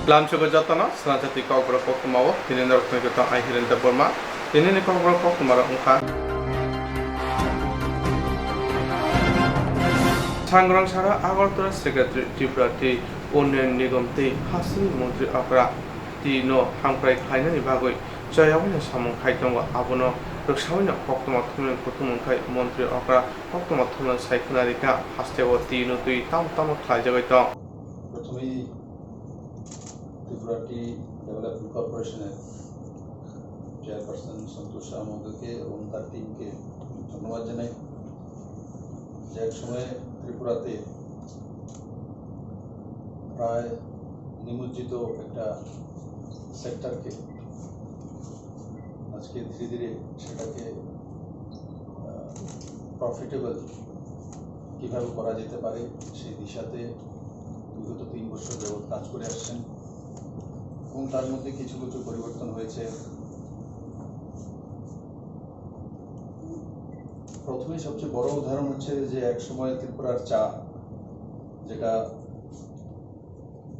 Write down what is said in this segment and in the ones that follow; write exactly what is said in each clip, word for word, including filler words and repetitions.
Lamsogo jotono Swnamjati Kokborok koktwmao tini norokni gotong ai Hirendra Burma. Tinini Kokborok koktwmarok wngkha. Sangrong sara Agartala Secretary Tripura Tea Unnayan Nigam tei Hasteni Montri Okra Tea no hamkrai khlainani bagwi choyaui no samung khai tongo. Abono rwksaui no koktwma thumnani kuthum wngkhai Montri Okra koktwma thumnani sai khwna rikha, hasteo tea no twi tamo tamo khlaijagwi tong. প্রথমেই ত্রিপুরা টি ডেভেলপমেন্ট কর্পোরেশনের চেয়ারপারসন সন্তোষ শাহ মহোদয়কে এবং তার টিমকে ধন্যবাদ জানাই, যে এক সময়ে ত্রিপুরাতে প্রায় নিমজ্জিত একটা সেক্টরকে আজকে ধীরে ধীরে সেটাকে প্রফিটেবল কীভাবে করা যেতে পারে সেই দিশাতে বিগত তিন বছর যাবৎ কাজ করে আসছেন এবং তার মধ্যে কিছু কিছু পরিবর্তন হয়েছে। প্রথমেই সবচেয়ে বড় উদাহরণ হচ্ছে যে এক সময় ত্রিপুরার চা, যেটা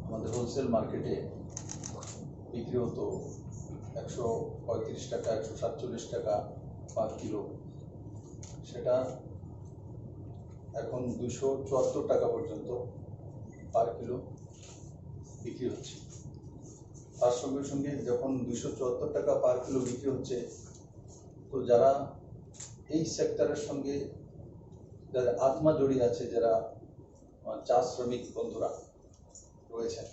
আমাদের হোলসেল মার্কেটে বিক্রি হতো একশো পঁয়ত্রিশ টাকা, একশো সাতচল্লিশ টাকা পার কিলো, সেটা এখন দুশো চুয়াত্তর টাকা পর্যন্ত পার কিলো বিক্রি হচ্ছে। তার সঙ্গে সঙ্গে যখন দুশো চুয়াত্তর টাকা পার কিলো বিক্রি হচ্ছে, তো যারা এই সেক্টরের সঙ্গে যাদের আত্মা জড়িয়ে আছে, যারা আমার চা শ্রমিক বন্ধুরা রয়েছেন,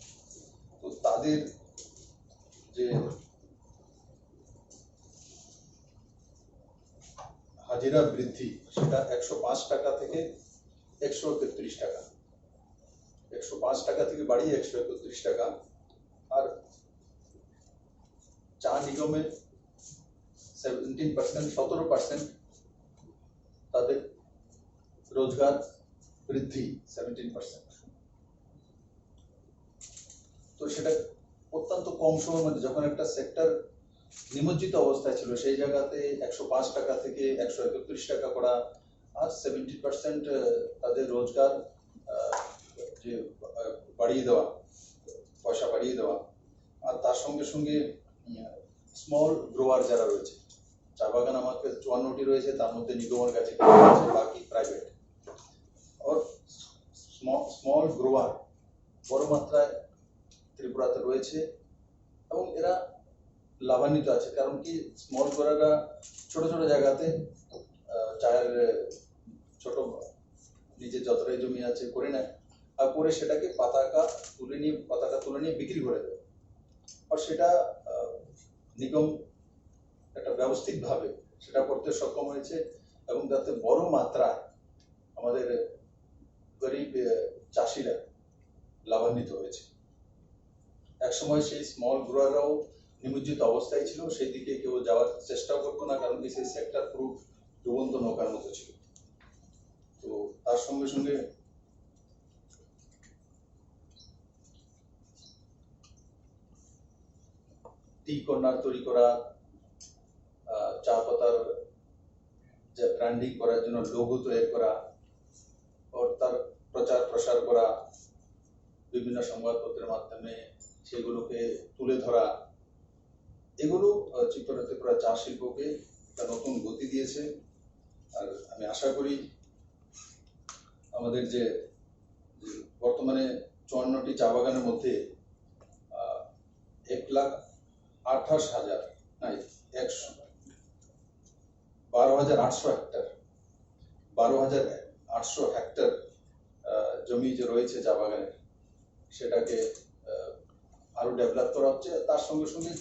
তো তাদের যে হাজিরা বৃদ্ধি, সেটা একশো পাঁচ টাকা থেকে একশো একত্রিশ টাকা, একশো পাঁচ টাকা থেকে বাড়িয়ে একশো একত্রিশ টাকা। আর চা নিগমে সেভেন্টিন পার্সেন্ট, সতেরো পার্সেন্ট তাদের রোজগার বৃদ্ধি, সেভেন্টিন পার্সেন্ট। তো সেটা অত্যন্ত কম সময়ের মধ্যে, যখন একটা সেক্টর নিমজ্জিত অবস্থায় ছিল, সেই জায়গাতে একশো পাঁচ টাকা থেকে একশো একত্রিশ টাকা করা, আর সেভেন্টি পার্সেন্ট তাদের রোজগার, আহ, যে আহ, বাড়িয়ে দেওয়া, পয়সা বাড়িয়ে দেওয়া, আর তার সঙ্গে সঙ্গে স্মল গ্রোয়ার যারা রয়েছে, চা বাগান আমাদের চুয়ান্নটি রয়েছে, তার মধ্যে নিগমের কাছে কিছু আছে, বাকি প্রাইভেট। আর স্মল গ্রোয়ার বড় মাত্রায় ত্রিপুরাতে রয়েছে এবং এরা লাভান্বিত আছে। কারণ কি, স্মল গ্রোয়াররা ছোট ছোট জায়গাতে আহ, চায়ের আহ, ছোট নিজের যতটাই জমি আছে করে নেয়, আর করে সেটাকে পাতাকা তুলে নিয়ে, পাতাকা তুলে নিয়ে বিক্রি করে দেয়। আর সেটা আহ, নিগম একটা ব্যবস্থিতভাবে সেটা করতে সক্ষম হয়েছে এবং তাতে বড় মাত্রায় আমাদের গরিব আহ, চাষিরা লাভান্বিত হয়েছে। একসময় সেই স্মল গ্রোয়াররাও নিমজ্জিত অবস্থায় ছিল, সেই দিকে কেউ যাওয়ার চেষ্টাও করতো না, কারণ কি, সেই সেক্টর পুরো ডুবন্ত নৌকার মতো ছিল। তো তার সঙ্গে সঙ্গে টি কর্নার তৈরি করা, আহ, চা পাতার যে ব্র্যান্ডিং করার জন্য লোগো তৈরি করা, ও তার প্রচার প্রসার করা, বিভিন্ন সংবাদপত্রের মাধ্যমে সেগুলোকে তুলে ধরা, এগুলো আহ, ত্রিপুরা ত্রিপুরা চা শিল্পকে একটা নতুন গতি দিয়েছে। আর আমি আশা করি আমাদের যে, যে বর্তমানে চুয়ান্নটি চা বাগানের মধ্যে আহ, এক লাখ আঠাশ হাজার, নাই, একশো, বারো হাজার আটশো হেক্টর, বারো হাজার আটশো হেক্টর আহ, জমি যে রয়েছে চা বাগানের, সেটাকে আহ, আরো ডেভেলপ করা হচ্ছে। তার সঙ্গে সঙ্গে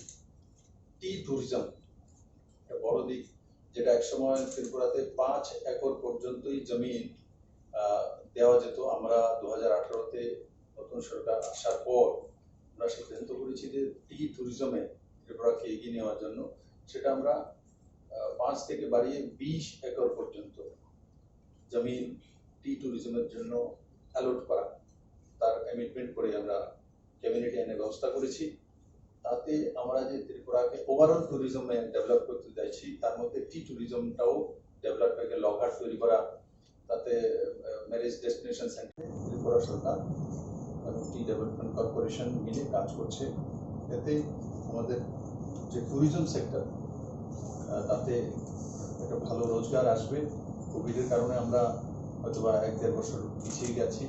টি ট্যুরিজম একটা বড় দিক, যেটা একসময় ত্রিপুরাতে পাঁচ একর পর্যন্তই জমি আহ, দেওয়া যেত। আমরা দু হাজার আঠারোতে নতুন সরকার আসার পর আমরা সিদ্ধান্ত করেছি যে টি ট্যুরিজমে ত্রিপুরাকে এগিয়ে নেওয়ার জন্য সেটা আমরা আহ, পাঁচ থেকে বাড়িয়ে বিশ একর পর্যন্ত জমি টি ট্যুরিজমের জন্য অ্যালট করা, তার অ্যামেন্ডমেন্ট করে আমরা ক্যাবিনেটে এনে ব্যবস্থা করেছি। তাতে আমরা যে ত্রিপুরাকে ওভারঅল ট্যুরিজমে ডেভেলপ করতে চাইছি, তার মধ্যে টি ট্যুরিজমটাও ডেভেলপ, একটা লকহাট তৈরি করা, তাতে ম্যারেজ ডেস্টিনেশন সেন্টার ত্রিপুরা সরকার টি ডেভেলপমেন্ট কর্পোরেশন মিলে কাজ করছে। এতে আমাদের যে ট্যুরিজম সেক্টর, তাতে একটা ভালো রোজগার আসবে। কোভিডের কারণে আমরা হয়তো বা এক দেড় বছর পিছিয়ে গেছি,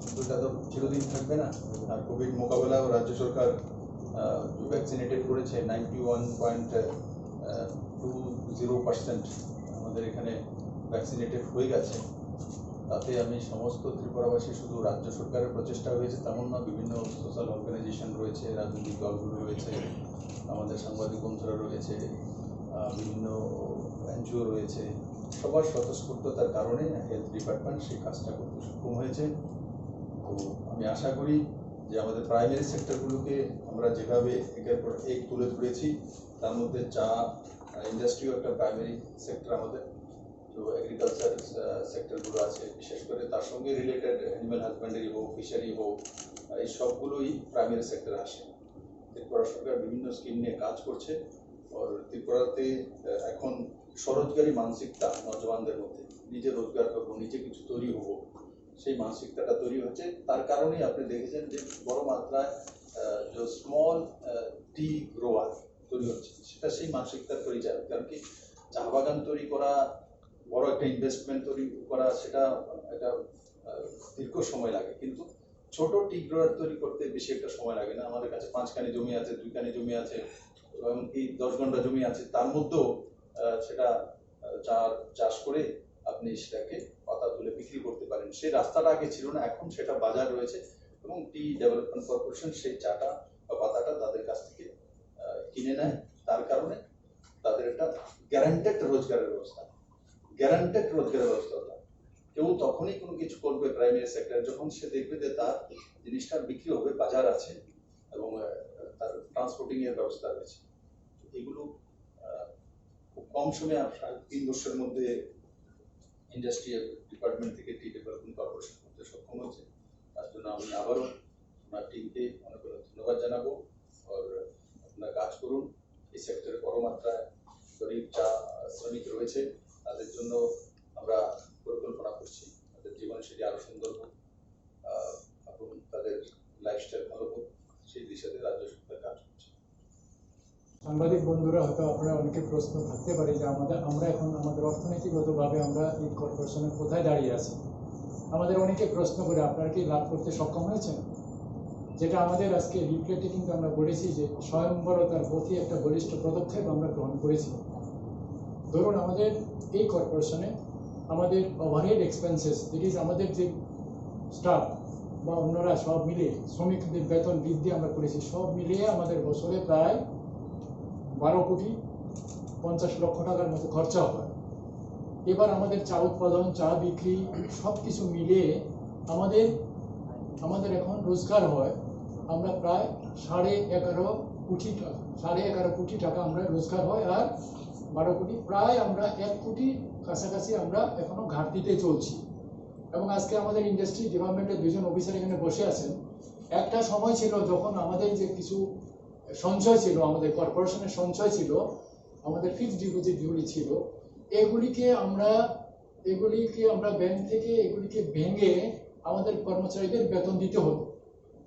কিন্তু এটা তো চিরদিন থাকবে না। আর কোভিড মোকাবেলায় রাজ্য সরকার ভ্যাকসিনেটেড করেছে ninety one point two zero percent আমাদের এখানে ভ্যাকসিনেটেড হয়ে গেছে। তাতে আমি সমস্ত ত্রিপুরাবাসী, শুধু রাজ্য সরকারের প্রচেষ্টা হয়েছে তেমন না, বিভিন্ন সোশ্যাল অর্গানাইজেশন রয়েছে, রাজনৈতিক দলগুলো রয়েছে, আমাদের সাংবাদিক বন্ধুরা রয়েছে, আহ, বিভিন্ন এনজিও রয়েছে, সবার স্বতঃস্ফূর্ততার কারণে হেলথ ডিপার্টমেন্ট সেই কাজটা করতে সক্ষম হয়েছে। তো আমি আশা করি যে আমাদের প্রাইমারি সেক্টরগুলোকে আমরা যেভাবে একের পর এক তুলে ধরেছি, তার মধ্যে চা ইন্ডাস্ট্রিও একটা প্রাইমারি সেক্টর আমাদের। তো এগ্রিকালচার সেক্টরগুলো আছে, বিশেষ করে তার সঙ্গে রিলেটেড অ্যানিমাল হাজবেন্ডারি হোক, ফিশারি হোক, এই সবগুলোই প্রাইমারি সেক্টরে আসে। ত্রিপুরা সরকার বিভিন্ন স্কিম নিয়ে কাজ করছে। আর ত্রিপুরাতে আহ, এখন স্বরোজগারী মানসিকতা নজওয়ানদের মধ্যে, নিজে রোজগার করবো, নিজে কিছু তৈরি হবো, সেই মানসিকতাটা তৈরি হচ্ছে। তার কারণেই আপনি দেখেছেন যে বড় মাত্রায় আহ, যে স্মল টি গ্রোয়ার তৈরি হচ্ছে, সেটা সেই মানসিকতার পরিচায়ক। কারণ কি, চা বাগান তৈরি করা, বড় একটা ইনভেস্টমেন্ট তৈরি করা, সেটা একটা আহ, দীর্ঘ সময় লাগে, কিন্তু ছোট টি গ্রোয়ার তৈরি করতে বেশি একটা সময় লাগে না। আমাদের কাছে পাঁচখানি জমি আছে, দুইখানি জমি আছে, এমনকি দশ ঘন্টা জমি আছে, তার মধ্যেও আহ, সেটা আহ, চা চাষ করে আপনি সেটাকে পাতা তুলে বিক্রি করতে পারেন। সেই রাস্তাটা আগে ছিল না, এখন সেটা বাজার রয়েছে এবং টি ডেভেলপমেন্ট কর্পোরেশন সেই চাটা বা পাতাটা তাদের কাছ থেকে আহ, কিনে নেয়। তার কারণে তাদের একটা গ্যারান্টেড রোজগারের ব্যবস্থা, গ্যারান্টেড রোজগারের ব্যবস্থা। কেউ তখনই কোনো কিছু করবে প্রাইমারি সেক্টর, যখন সে দেখবে যে তার জিনিসটা বিক্রি হবে, বাজার আছে এবং আহ, তার ট্রান্সপোর্টিং এর ব্যবস্থা রয়েছে। এগুলো আহ, খুব কম সময়ে, আর প্রায় তিন বছরের মধ্যে ইন্ডাস্ট্রিয়াল ডিপার্টমেন্ট থেকে টি ডেভেলপমেন্ট কর্পোরেশন করতে সক্ষম হয়েছে। তার জন্য আমি আবারও আপনার টিমকে অনেক অনেক ধন্যবাদ জানাবো। আর আপনারা কাজ করুন, এই সেক্টরে বড় মাত্রায় গরিব চা শ্রমিক রয়েছে, তাদের জন্য আমরা পরিকল্পনা করছি, তাদের জীবনশৈলী আরো সুন্দর হোক, আহ, এবং তাদের লাইফস্টাইল ভালো হোক, সেই দিশাতে রাজ্য সরকার কাজ করছে। সাংবাদিক বন্ধুরা, হয়তো আপনারা অনেকে প্রশ্ন থাকতে পারে যে আমাদের, আমরা এখন আমাদের অর্থনৈতিকগতভাবে আমরা এই কর্পোরেশনে কোথায় দাঁড়িয়ে আছি। আমাদের অনেকে প্রশ্ন করে, আপনারা কি লাভ করতে সক্ষম হয়েছেন? যেটা আমাদের আজকে লিফলেটে কিন্তু আমরা বলেছি যে স্বয়ংবরতার পথই একটা বলিষ্ঠ পদক্ষেপ আমরা গ্রহণ করেছি। ধরুন, আমাদের এই কর্পোরেশনে আমাদের ওভারহেড এক্সপেন্সেস, দ্যাট ইজ আমাদের যে স্টাফ বা অন্যরা সব মিলে শ্রমিকদের বেতন বৃদ্ধি আমরা করেছি, সব মিলিয়ে আমাদের বছরে প্রায় বারো কোটি পঞ্চাশ লক্ষ টাকার মতো খরচা হয়। এবার আমাদের চা উৎপাদন, চা বিক্রি, সব কিছু মিলিয়ে আমাদের, আমাদের এখন রোজগার হয়, আমরা প্রায় সাড়ে এগারো কোটি টাকা, সাড়ে এগারো কোটি টাকা আমরা রোজগার হয়। আর বারো কোটি, প্রায় আমরা এক কোটি কাছাকাছি আমরা এখনো ঘাটতিতে চলছি। এবং আজকে আমাদের ইন্ডাস্ট্রি ডিপার্টমেন্টের দুজন অফিসার এখানে বসে আছেন। একটা সময় ছিল যখন আমাদের যে কিছু সঞ্চয় ছিল, আমাদের কর্পোরেশনের সঞ্চয় ছিল, আমাদের ফিক্সড ডিপোজিট যেগুলি ছিল, এগুলিকে আমরা, এগুলিকে আমরা ব্যাংক থেকে এগুলিকে ভেঙে আমাদের কর্মচারীদের বেতন দিতে হতো।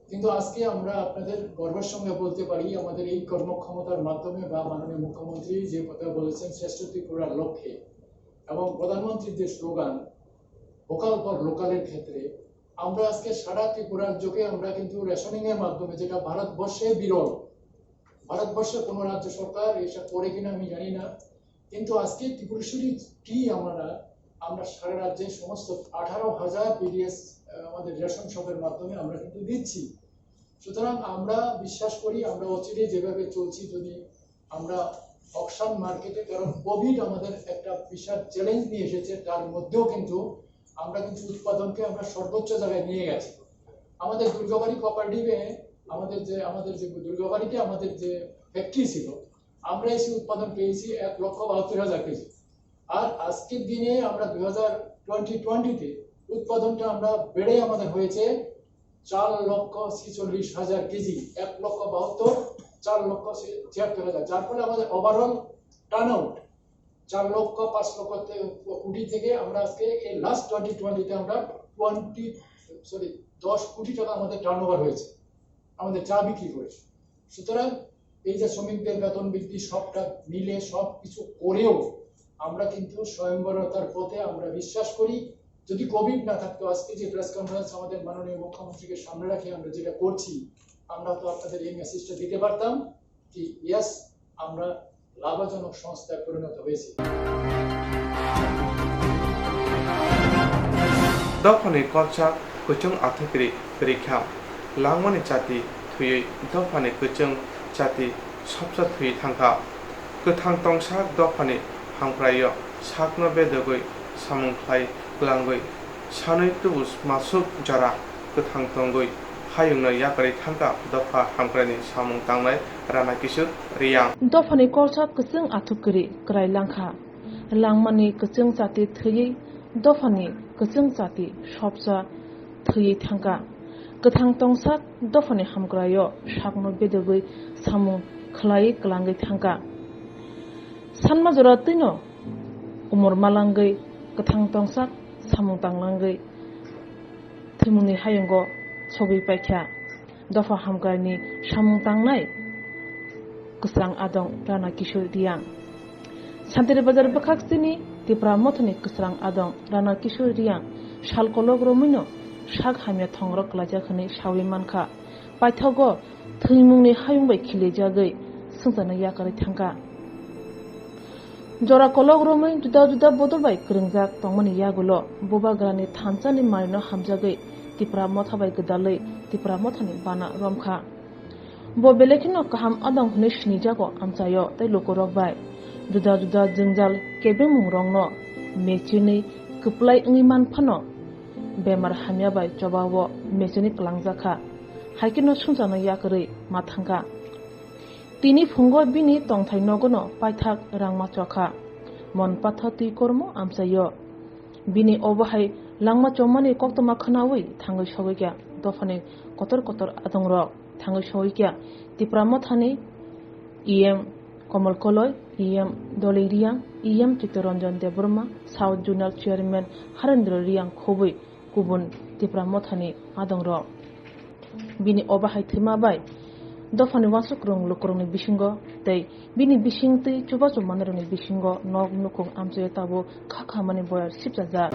কিন্তু আজকে আমরা আপনাদের গর্বের সঙ্গে বলতে পারি, আমাদের এই কর্মক্ষমতার মাধ্যমে বা মাননীয় মুখ্যমন্ত্রী যে কথা বলেছেন শ্রেষ্ঠ ত্রিপুরার লক্ষ্যে এবং প্রধানমন্ত্রীর যে স্লোগান ভোকাল ফর লোকালের ক্ষেত্রে, আমরা আজকে সারা ত্রিপুরা রাজ্যকে আমরা কিন্তু রেশনিং এর মাধ্যমে, যেটা ভারতবর্ষে বিরল, ভারতবর্ষে কোনো রাজ্য সরকার এটা করে কিনা আমি জানি না, কিন্তু আজকে ত্রিপুরেশ্বরী টি আমরা, আমরা সারা রাজ্যে সমস্ত আঠারো হাজার পিডিএস আমাদের রেশন শপের মাধ্যমে আমরা কিন্তু দিচ্ছি। সুতরাং আমরা বিশ্বাস করি, আমরা অচিরে যেভাবে চলছি, যদি আমরা অকশন মার্কেটে, কারণ কোভিড আমাদের একটা বিশাল চ্যালেঞ্জ নিয়ে এসেছে, তার মধ্যেও কিন্তু আমরা কিন্তু উৎপাদনকে আমরা সর্বোচ্চ জায়গায় নিয়ে গেছি। আমাদের দুর্গাবাড়ি কোঅপারেটিভে আমাদের যে, আমাদের যে দুর্গাবাড়িতে আমাদের যে ফ্যাক্টরি ছিল, আমরা এসে উৎপাদন পেয়েছি এক লক্ষ বাহাত্তর হাজার কেজি। আর আজকের দিনে আমরা দুই হাজার টোয়েন্টি টোয়েন্টিতে উৎপাদনটা আমরা বেড়ে আমাদের হয়েছে চার লক্ষ ছেচল্লিশ হাজার কেজি, এক লক্ষ বাহাত্তর, চার লক্ষ ছিয়াত্তর হাজার, যার ফলে আমাদের ওভারঅল টার্ন আউট চার লক্ষ পাঁচ লক্ষ তে-, কোটি থেকে আমরা আজকে এই লাস্ট টোয়েন্টি টোয়েন্টিতে আমরা টোয়েন্টি সরি, দশ কোটি টাকা আমাদের টার্নওভার হয়েছে, আমাদের চা বিক্রি করেছে। সুতরাং এই যে শ্রমিকদের বেতন বৃদ্ধি, সবটা মিলে সব কিছু করেও আমরা কিন্তু স্বয়ংবরতার পথে আমরা বিশ্বাস করি। যদি কোভিড না থাকতো, আজকে যে প্রেস কনফারেন্স আমাদের মাননীয় মুখ্যমন্ত্রীকে সামনে রাখে আমরা যেটা করছি, আমরা তো আপনাদের এই মেসেজটা দিতে পারতাম কি ইয়েস, আমরা লাভজনক সংস্থায় পরিণত হয়েছি। Dophani kolchak kwchwng athukiri kwrwi kha. Langmani chati thwiwi dophani kwchwng chati sopsa thwiwi thangkha. Kwthang tongsak dophani hamkraio sakno bedogwi samung khlai kwlangwi sanwi tubu masuk jora kwthang tongwi hayungno yakarwi thangkha dopha hamkraini samung tangnai Rana Kishore Reang. Dophani kolchak kwchwng athukiri kwrai langkha. Langmani kwchwng chati thwiwi dophani kwchwng chati sopsa thwiwi thangkha. Kwthang tongsak dophani hamkraio sakno bedogwi samung khlaiwi kwlangwi thangkha. Sanma jora twino umor malangwi kwthang tongsak samung tanglangwi thwimungni hayungo sogwi paikha. Dopha hamkraini samung tangnai kwsrang adong Rana Kishore Reang. Santiri Bazar bwkhak chini Tipra Mothani kwsrang adong Rana Kishore Reang sal kolok romwino sak hamya thongrok kwlaijak hwnwi sawi mankha. Paithago thwimungni hayung bai khilijagwi swngcharno yakarwi thangkha. Jora kolok romwi juda juda bodol bai kwrwngjak tongmani yagulo Bubagrani thansa ni manwino hamjagwi Tipra Motha bai gwdalwi Tipra Mothani bana romkha. Bo belai kheno kaham adong hwnwi sinijago amchaio tei lukurok bai. Juda juda jwngjal kebengmungrokno mechinwi kwplai wngwi man phano bemar hamya bai chobao mechinwi kwlangjakha. Hai kheno swngcharno yakarwi ma thangkha. Tini phungo bini tongthai nogono paithak rangma chokha, mon patha twi kormo amchaio. Bini obo hai langma chomani koktwma khwnawi thangwi sogwikha dophani kotor kotor adongrok, thangwi sogwikha Tipra Mothani E M Komol Koloi, E M Doloi Reang, E M Chittaranjan Debbarma, South Zonal Chairman Harendra Reang khobwi kubun Tipra Mothani adongrok. Bini obo hai thwima bai dophani uansuk kwrwng lukurokni bisingo tei bini bising twi chubachu manwirokni bisingo nok nukhung amchaio tabuk kha khamani boyar sipchajak.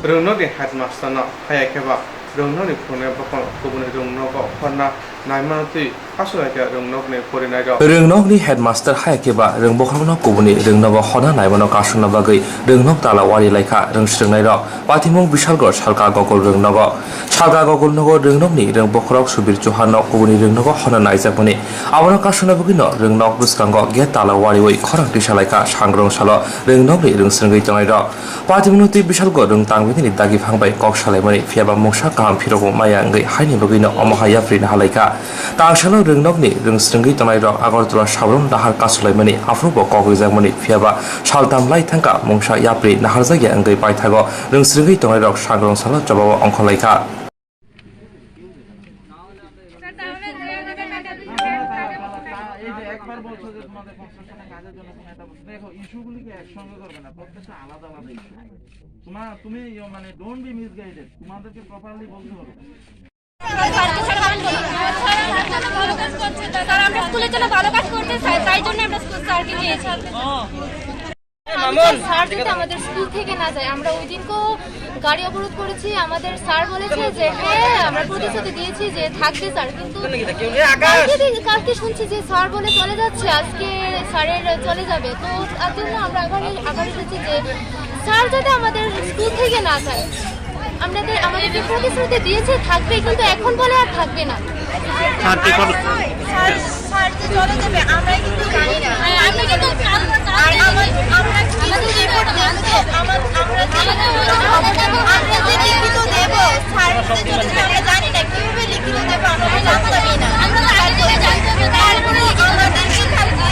Rwngnokni headmaster no haya khe ba rwngnokni phunuknai bokhorok kubuni rwngnogo horna naimano twi kasulaikha rwngnokni porinairok. Rwngnokni headmaster hai khe ba rwngbokhorokno kubuni rwngnogo horna naimano kasukna bagwi rwngnok tala wari laikha rwngsrwngnairok. Patimung Bishalgarh Salka Gogol rwngnogo. Salka Gogol nogo rwngnokni rwngbokhorok Subir Chauhanno kubuni rwngnogo horna naijakmani. Abono kasukna bagwino rwngnok bwskango gate tala wariwi khorang tisa laikha sangrong salo rwngnokni rwngsrwngwi tongnairok. Patimungno twi Bishalgarh rwng tangmani dagi phang bai kok salaimani, phiyaba mungsa kaham phirokbo maya wngwi haini bagwino omo hai yapri nahalaikha. Tangsalo rwngnokni rwngsrwngwi tongnairok Agartala Sabrum nahar kasulaimani, aphuru bo kok rijakmani, phiyaba saltam lai thangkha mungsa yapri naharjakya wngwi paithago rwngsrwngwi tongnairok sangrong salo chobao ongkhorlaikha. এই যে একবার বলছো যে তোমাদের কনস্ট্রাকশনের কাজের জন্য কোনো একটা বলছো, দেখো ইস্যুগুলিকে একসঙ্গে করবে না, প্রত্যেকটা আলাদা আলাদা ইস্যু। তোমার, তুমি ইয়ে মানে ডোন্ট বি মিসগাইডেড, তোমাদেরকে প্রপারলি বলতে হবে। স্যার, আমরা স্কুলের জন্য ভালো কাজ করতে চাই, তাই জন্য আমরা স্কুল স্যারকে চেয়েছি। স্যার যদি আমাদের স্কুল থেকে না যায়, আমরা ওই দিনকেও গাড়ি অবরোধ করেছি। আমাদের স্যার বলেছে যে হ্যাঁ, আমরা প্রতিশ্রুতি দিয়েছি যে থাকবে স্যার, কিন্তু কালকে দিন, কালকে শুনছি যে স্যার বলে চলে যাচ্ছে, আজকে স্যারের চলে যাবে। তো তার জন্য আমরা আবার, আবার এসেছি যে স্যার যাতে আমাদের স্কুল থেকে না যায়। আমরা তো, আমাদের যে প্রতিশ্রুতি দিয়েছে থাকবে, কিন্তু এখন বলে আর থাকবে না। স্যার কি কর- স্যার, স্যার যে চলে যাবে, আমরা কিন্তু জানি না। হ্যাঁ, আমরা কিন্তু আর আমার, আমরা কিন্তু রিপোর্ট দেখবো, আমার, আমরা যে, আমরা যে লিখিত দেবো, স্যার যে চলে যাবে, আমরা জানি না, কিভাবে লিখিত দেবো, আমরা তো জানতামই না। তারপরে আমাদেরকে কালকে,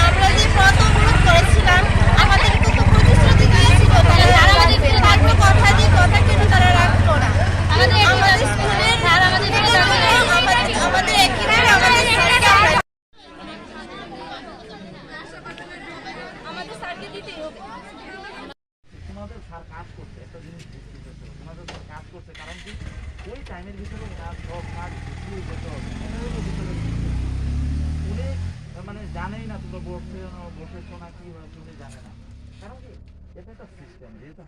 আমরা যে পথ অবরোধ করেছিলাম, আমাদেরকে তো প্রতিশ্রুতি দিয়েছিল তারা রাখবে, তারপরে কথা দিয়ে কথা কিন্তু তারা রাখলো না। আমাদের স্কুলের আমাদের, আমাদের একেবারে আমাদের স্যারকে আমরা কাজ করছে, একটা জিনিস বুঝতে চেষ্টা করো। ওনার উপর কাজ করছে, কারণ কি? ওই টাইমের ভিতরে ওনার সব কাজ গুছিয়ে যেতে হবে। ওনার উপর ভিতরে উনি, আহ, মানে, জানেই না তোমরা বসে, বসেছো না কি হয়েছে, উনি জানে না। কারণ কি? এটা একটা সিস্টেম, যেহেতু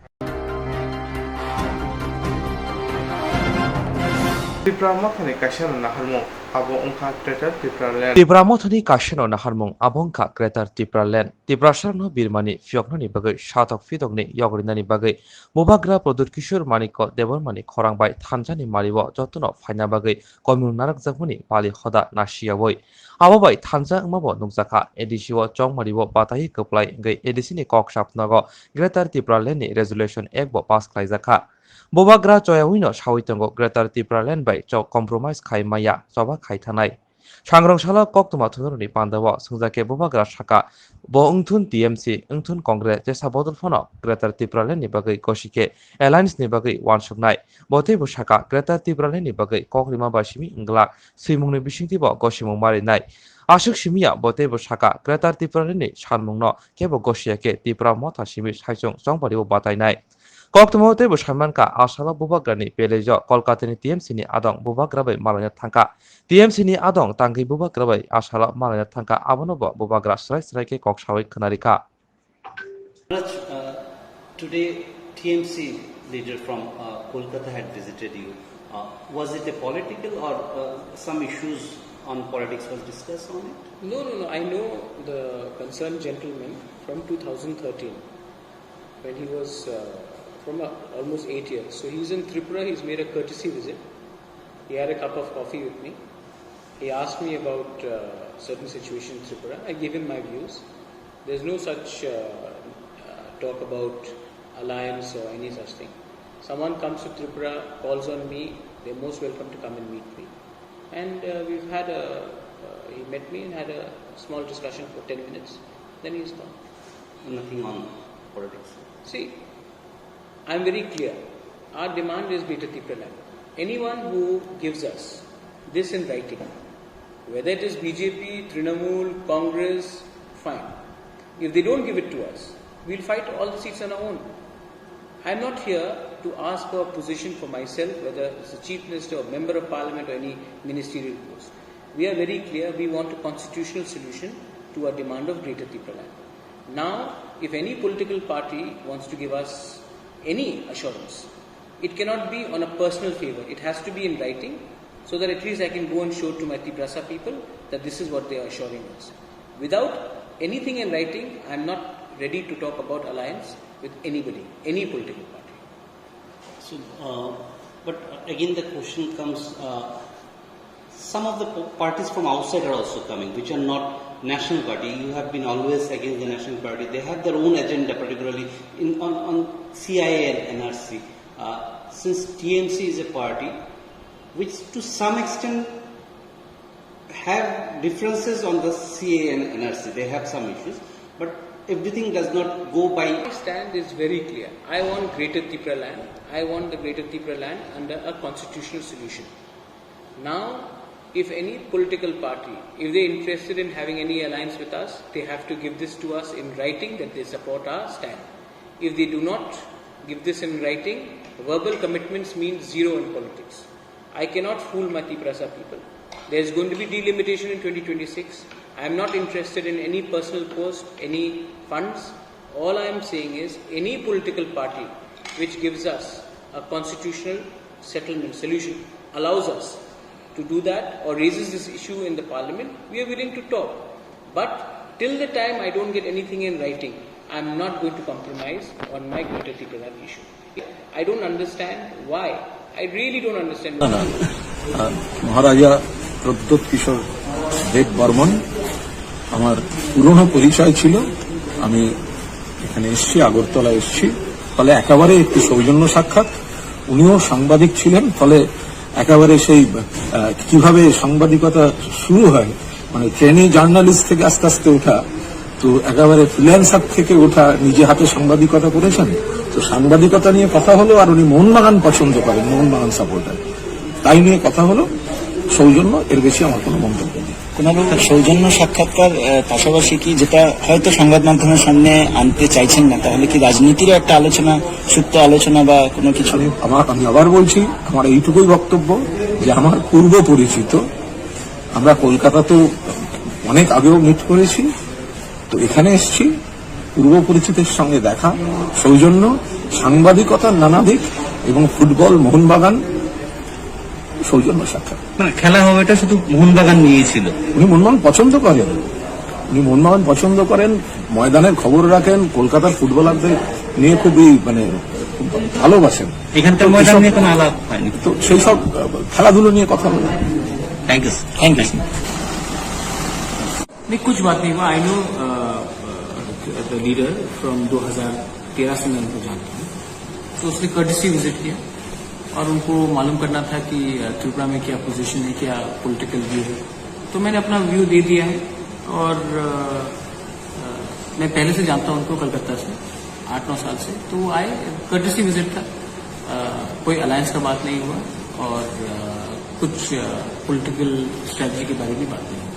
Tipra Mothani kaisa no naharmung, abo wngkha Greater Tipraland. Tipra Mothani kaisa no naharmung, abo wngkha Greater Tipraland. Tiprasarokno birmani phiyoknani bagwi satok phitokni yogrinani bagwi Bubagra Pradyut Kishore Manikya Debbarmani khorang bai thansa ni mari o jotono phaina bagwi koimung narwkjakmani pali hoda nasiyawi. Abo bai thansa wngma bo nukjakha, A D C o chongmari o bataiwi kwplai wngwi A D C ni kok sapnago Greater Tipraland ni Resolution Act bo pass khlaijakha. Bubagra choyawi no sawi tongo Greater Tipraland bai chok compromise khai maya, choba khai thanai. Sangrong salo koktwma thungrokni pandao swngjak khe Bubagra saka, bo wngthun T M C, wngthun Congress, jesa bodol phano Greater Tipraland ni bagwi gosi khe alliance ni bagwi uansuknai. Bo teibo saka, Greater Tipraland ni bagwi kok rima bai simi wngglak swimungni bisingtwi bo gosimung marinai. Aswk simiya bo teibo saka, Greater Tipraland ni sanmungno kebo gosiya khe Tipra Motha simi saichung chongpari o batainai. Koktwma teibo saimankha, a salo Bubagrani pelejo Kolkatani T M C ni adong Bubagra bai malaina thangkha. T M C ni adong tangwi Bubagra bai a salo malaina thangkha, abono bo Bubagra srai srai khe kok sawi khwnarikha. Maharaj, uh, today T M C leader from, uh, Kolkata had visited you. Uh, was it a political or, uh, some issues on politics was discussed on it? No, no, no. I know the concerned gentleman from two thousand thirteen when he was, uh, from, uh, almost eight years. So he's in Tripura. He's made a courtesy visit. He had a cup of coffee with me. He asked me about, uh, certain situation in Tripura. I gave him my views. There's no such, uh, uh, talk about alliance or any such thing. Someone comes to Tripura, calls on me, they're most welcome to come and meet me. And, uh, we've had a, uh, he met me and had a small discussion for ten minutes. Then he's gone. Nothing on politics. See, I'm very clear. Our demand is Greater Tipraland. Anyone who gives us this in writing, whether it is B J P, Trinamool, Congress, fine. If they don't give it to us, we'll fight all the seats on our own. I'm not here to ask for a position for myself, whether it's the Chief Minister or Member of Parliament or any ministerial post. We are very clear, we want a constitutional solution to our demand of Greater Tipraland. Now, if any political party wants to give us any assurance, it cannot be on a personal favor. It has to be in writing, so that at least I can go and show to my Tiprasa people that this is what they are assuring us. Without anything in writing, I am not ready to talk about alliance with anybody, any political party. So, uh, but again the question comes, uh, some of the p-, parties from outside are also coming, which are not national party. You have been always against the national party. They have their own agenda, particularly in, on, on C I A and N R C. Uh, since T M C is a party which to some extent have differences on the C A A and N R C, they have some issues, but everything does not go by. My stand is very clear. I want Greater Tipraland. I want the Greater Tipraland under a constitutional solution. Now, if any political party, if they're interested in having any alliance with us, they have to give this to us in writing that they support our stand. If they do not give this in writing, verbal commitments mean zero in politics. I cannot fool my Tiprasa people. There is going to be delimitation in twenty twenty-six. I am not interested in any personal post, any funds. All I am saying is any political party which gives us a constitutional settlement solution, allows us to do that or raises this issue in the parliament, we are willing to talk. But till the time I don't get anything in writing, I am not going to compromise on my Greater Tipraland issue. I don't understand why. I really don't understand why. না, না। আহ, মহারাজা প্রদ্যোৎ কিশোর দেব বর্মন আমার পুরনো পরিচয় ছিল। আমি এখানে এসেছি, আগরতলা এসেছি, ফলে একেবারে একটি সৌজন্য সাক্ষাৎ। উনিও সাংবাদিক ছিলেন, ফলে একেবারে সেই, আহ, কিভাবে সাংবাদিকতা শুরু হয়, মানে ট্রেনি জার্নালিস্ট থেকে আস্তে আস্তে ওঠা, তো একেবারে ফ্রিল্যান্সার থেকে ওঠা, নিজে হাতে সাংবাদিকতা করেছেন। তো সাংবাদিকতা নিয়ে কথা হলো, আর উনি মোহনবাগান পছন্দ করেন, মোহনবাগান সাপোর্টার, তাই নিয়ে কথা হলো। সৌজন্য, এর বেশি আমার কোনো মন্তব্য নেই। কুণাল বাবু, সৌজন্য সাক্ষাৎকার, আহ, পাশাপাশি কি যেটা হয়তো সংবাদ মাধ্যমের সামনে আনতে চাইছেন না, তাহলে কি রাজনীতিরও একটা আলোচনা, সুপ্ত আলোচনা বা কোনো কিছু? আমি, আমার, আমি আবার বলছি, আমার এইটুকুই বক্তব্য যে আমার পূর্ব পরিচিত, আমরা কলকাতাতেও অনেক আগেও মিট করেছি, তো এখানে এসছি, পূর্ব পরিচিতের সঙ্গে দেখা, সৌজন্য, সাংবাদিকতার নানা দিক এবং ফুটবল, মোহনবাগান, সৌজন্য সাক্ষাৎ। না, খেলা হবে, এটা শুধু মোহনবাগান নিয়েই ছিল। উনি মোহনবাগান পছন্দ করেন, উনি মোহনবাগান পছন্দ করেন, ময়দানের খবর রাখেন, কলকাতার ফুটবলারদের নিয়ে খুবই, মানে, খুব ভালোবাসেন। এখানকার তো ময়দান এসব নিয়ে কোনো আলাপ হয়নি। তো সেই সব, আহ, খেলাধুলো নিয়ে কথা বলেন। Thank you, sir. Thank you, sir. नहीं, कुछ बात नहीं हुआ। I know, uh, uh, the leader from दो हज़ार तेरह से मैं उनको जानता हूँ। तो उसने कर्टसी विजिट किया और उनको मालूम करना था कि, uh, त्रिपुरा में क्या पोजीशन है, क्या पॉलिटिकल व्यू है। तो मैंने अपना व्यू दे दिया है और, uh, uh, मैं पहले से जानता हूँ उनको कलकत्ता से, आठ नौ साल से। तो वो आए, कर्टसी विजिट था, uh, कोई अलायंस का बात नहीं हुआ और, uh, कुछ, uh, पॉलिटिकल स्ट्रेटजी के बारे में बात नहीं हुई।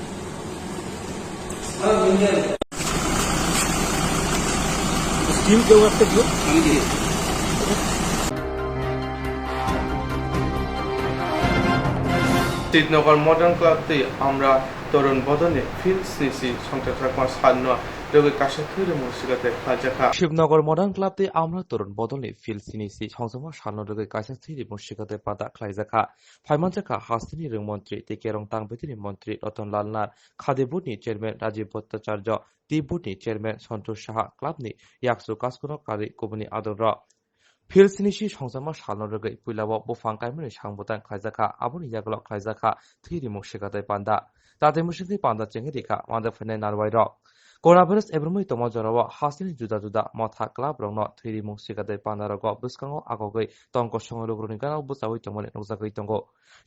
স্টিল কেউ একটা দিও। শিবনগর মডার্ন ক্লাব tei আমরা তরুণ বদনে ফিল স্নিসি সংসার থাকমা সান্ন রোগে কাশা থুরে মুর্শিদাতে খাজাখা। শিবনগর মডার্ন ক্লাব tei আমরা তরুণ বদনে ফিল স্নিসি সংসার সান্ন রোগে কাশা থুরে মুর্শিদাতে পাতা খাইজাখা। Phaimanjakha hasteni rwng montri tei kerong tang betini montri Ratan Lal Nath, khadi board ni chairman Rajiv Bhattacharya, tei board ni chairman Santosh Saha, club ni yaksu kaskuno karwi kubuni adongrok. Phil sinisi songjakma salno rwgwi puilao buphang kaimani sangbutang khlaijakha, aboni yagulo khlaijakha thwi rimung sikatai panda. Tatwi mwswkni panda chengwi rikha manda phainai narwai rok. Coronavirus ebrumwi tongma jorao hasteni juda juda motha club rokno thwi rimung sikatai panda rogo bwskango agogwi tongkosong lukurokni ganao bwchaui tongmani nukjagwi tongo.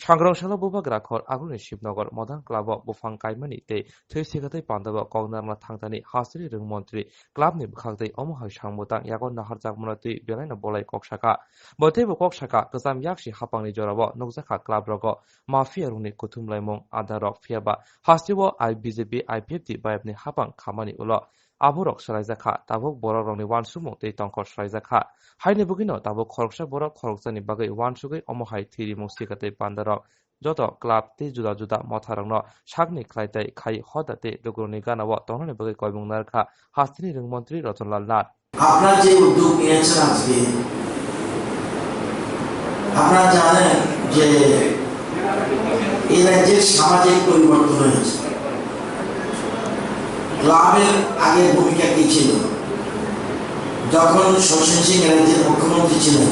Sangrong salo bubagra khor agroni Shibnogor Modern Club o buphang kaimani tei thwi sikatai pandao kok narwkna thangthani hasteni rwng montri club ni bwkhak tei omo hai sangbutang yago naharjakmano twi belaino bolai kok saka. Bo teibo kok saka, kwcham yaksi hapangni jorao nukjakha club rogo mafia rokni kuthumlaimung adarok, phiyaba hasteo I B J P I P F T bayapni hapang khamani ulo aborok swlaijakha, tabuk borokrokni uansukmung tei tongkhor swlaijakha. Haini bagwino tabuk khoroksa borok khoroksani bagwi uansugwi omo hai thwi rimung sika tei pandarok joto club tei juda juda motharokno sakni khlai tai khai hoda tei lukurokni ganao tongnani bagwi koimung narwkha hasteni rwng montri Ratan Lal Nath. আপনারা যে উদ্যোগ নিয়েছেন আজকে, আপনারা জানেন যে এই রাজ্যের সামাজিক পরিবর্তন হয়েছে। ক্লাবের আগের ভূমিকা কি ছিল? যখন শচীন সিং রাজ্যের মুখ্যমন্ত্রী ছিলেন,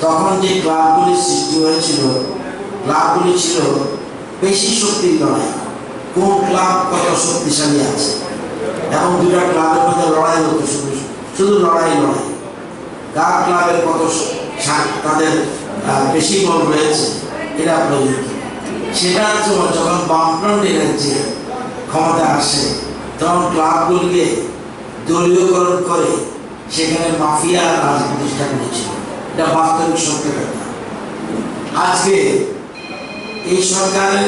তখন যে ক্লাবগুলি সৃষ্টি হয়েছিল, ক্লাবগুলি ছিল পেশি শক্তির লড়াই, কোন ক্লাব কত শক্তিশালী আছে, এবং দুইটা ক্লাবের মধ্যে লড়াই হতো শুধু, শুধু লড়াই, লড়াই। কার ক্লাবের কত স-, শা-, তাদের, আহ, বেশি বল রয়েছে, এরা প্রযুক্তি। সেটা হচ্ছে যখন বামফ্রন্ট রাজ্যে ক্ষমতা আসে, তখন ক্লাবগুলিকে দলীয়করণ করে সেখানে মাফিয়া রাজ প্রতিষ্ঠা করেছিল। এটা বাস্তবিক সত্য কথা। আজকে এই সরকারের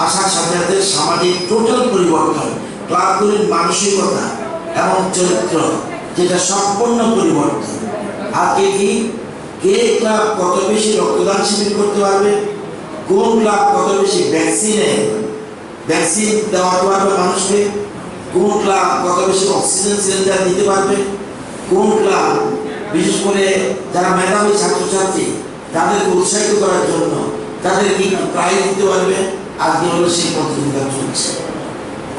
আসার সাথে সাথে সামাজিক টোটাল পরিবর্তন, ক্লাবগুলির মানসিকতা এবং চরিত্র, যেটা সম্পূর্ণ পরিবর্তন। আজকে কি, কে ক্লাব কত বেশি রক্তদান শিবির করতে পারবে, কোন ক্লাব কত বেশি ভ্যাকসিনে ভ্যাকসিন দেওয়া পারবে মানুষকে, কোন ক্লাব কত বেশি অক্সিজেন সিলিন্ডার দিতে পারবে, কোন ক্লাব বিশেষ করে যারা মেধাবী ছাত্রছাত্রী তাদেরকে উৎসাহিত করার জন্য তাদেরকে একটু প্রাইজ দিতে পারবে, আজকে হলো সেই প্রতিযোগিতা চলছে।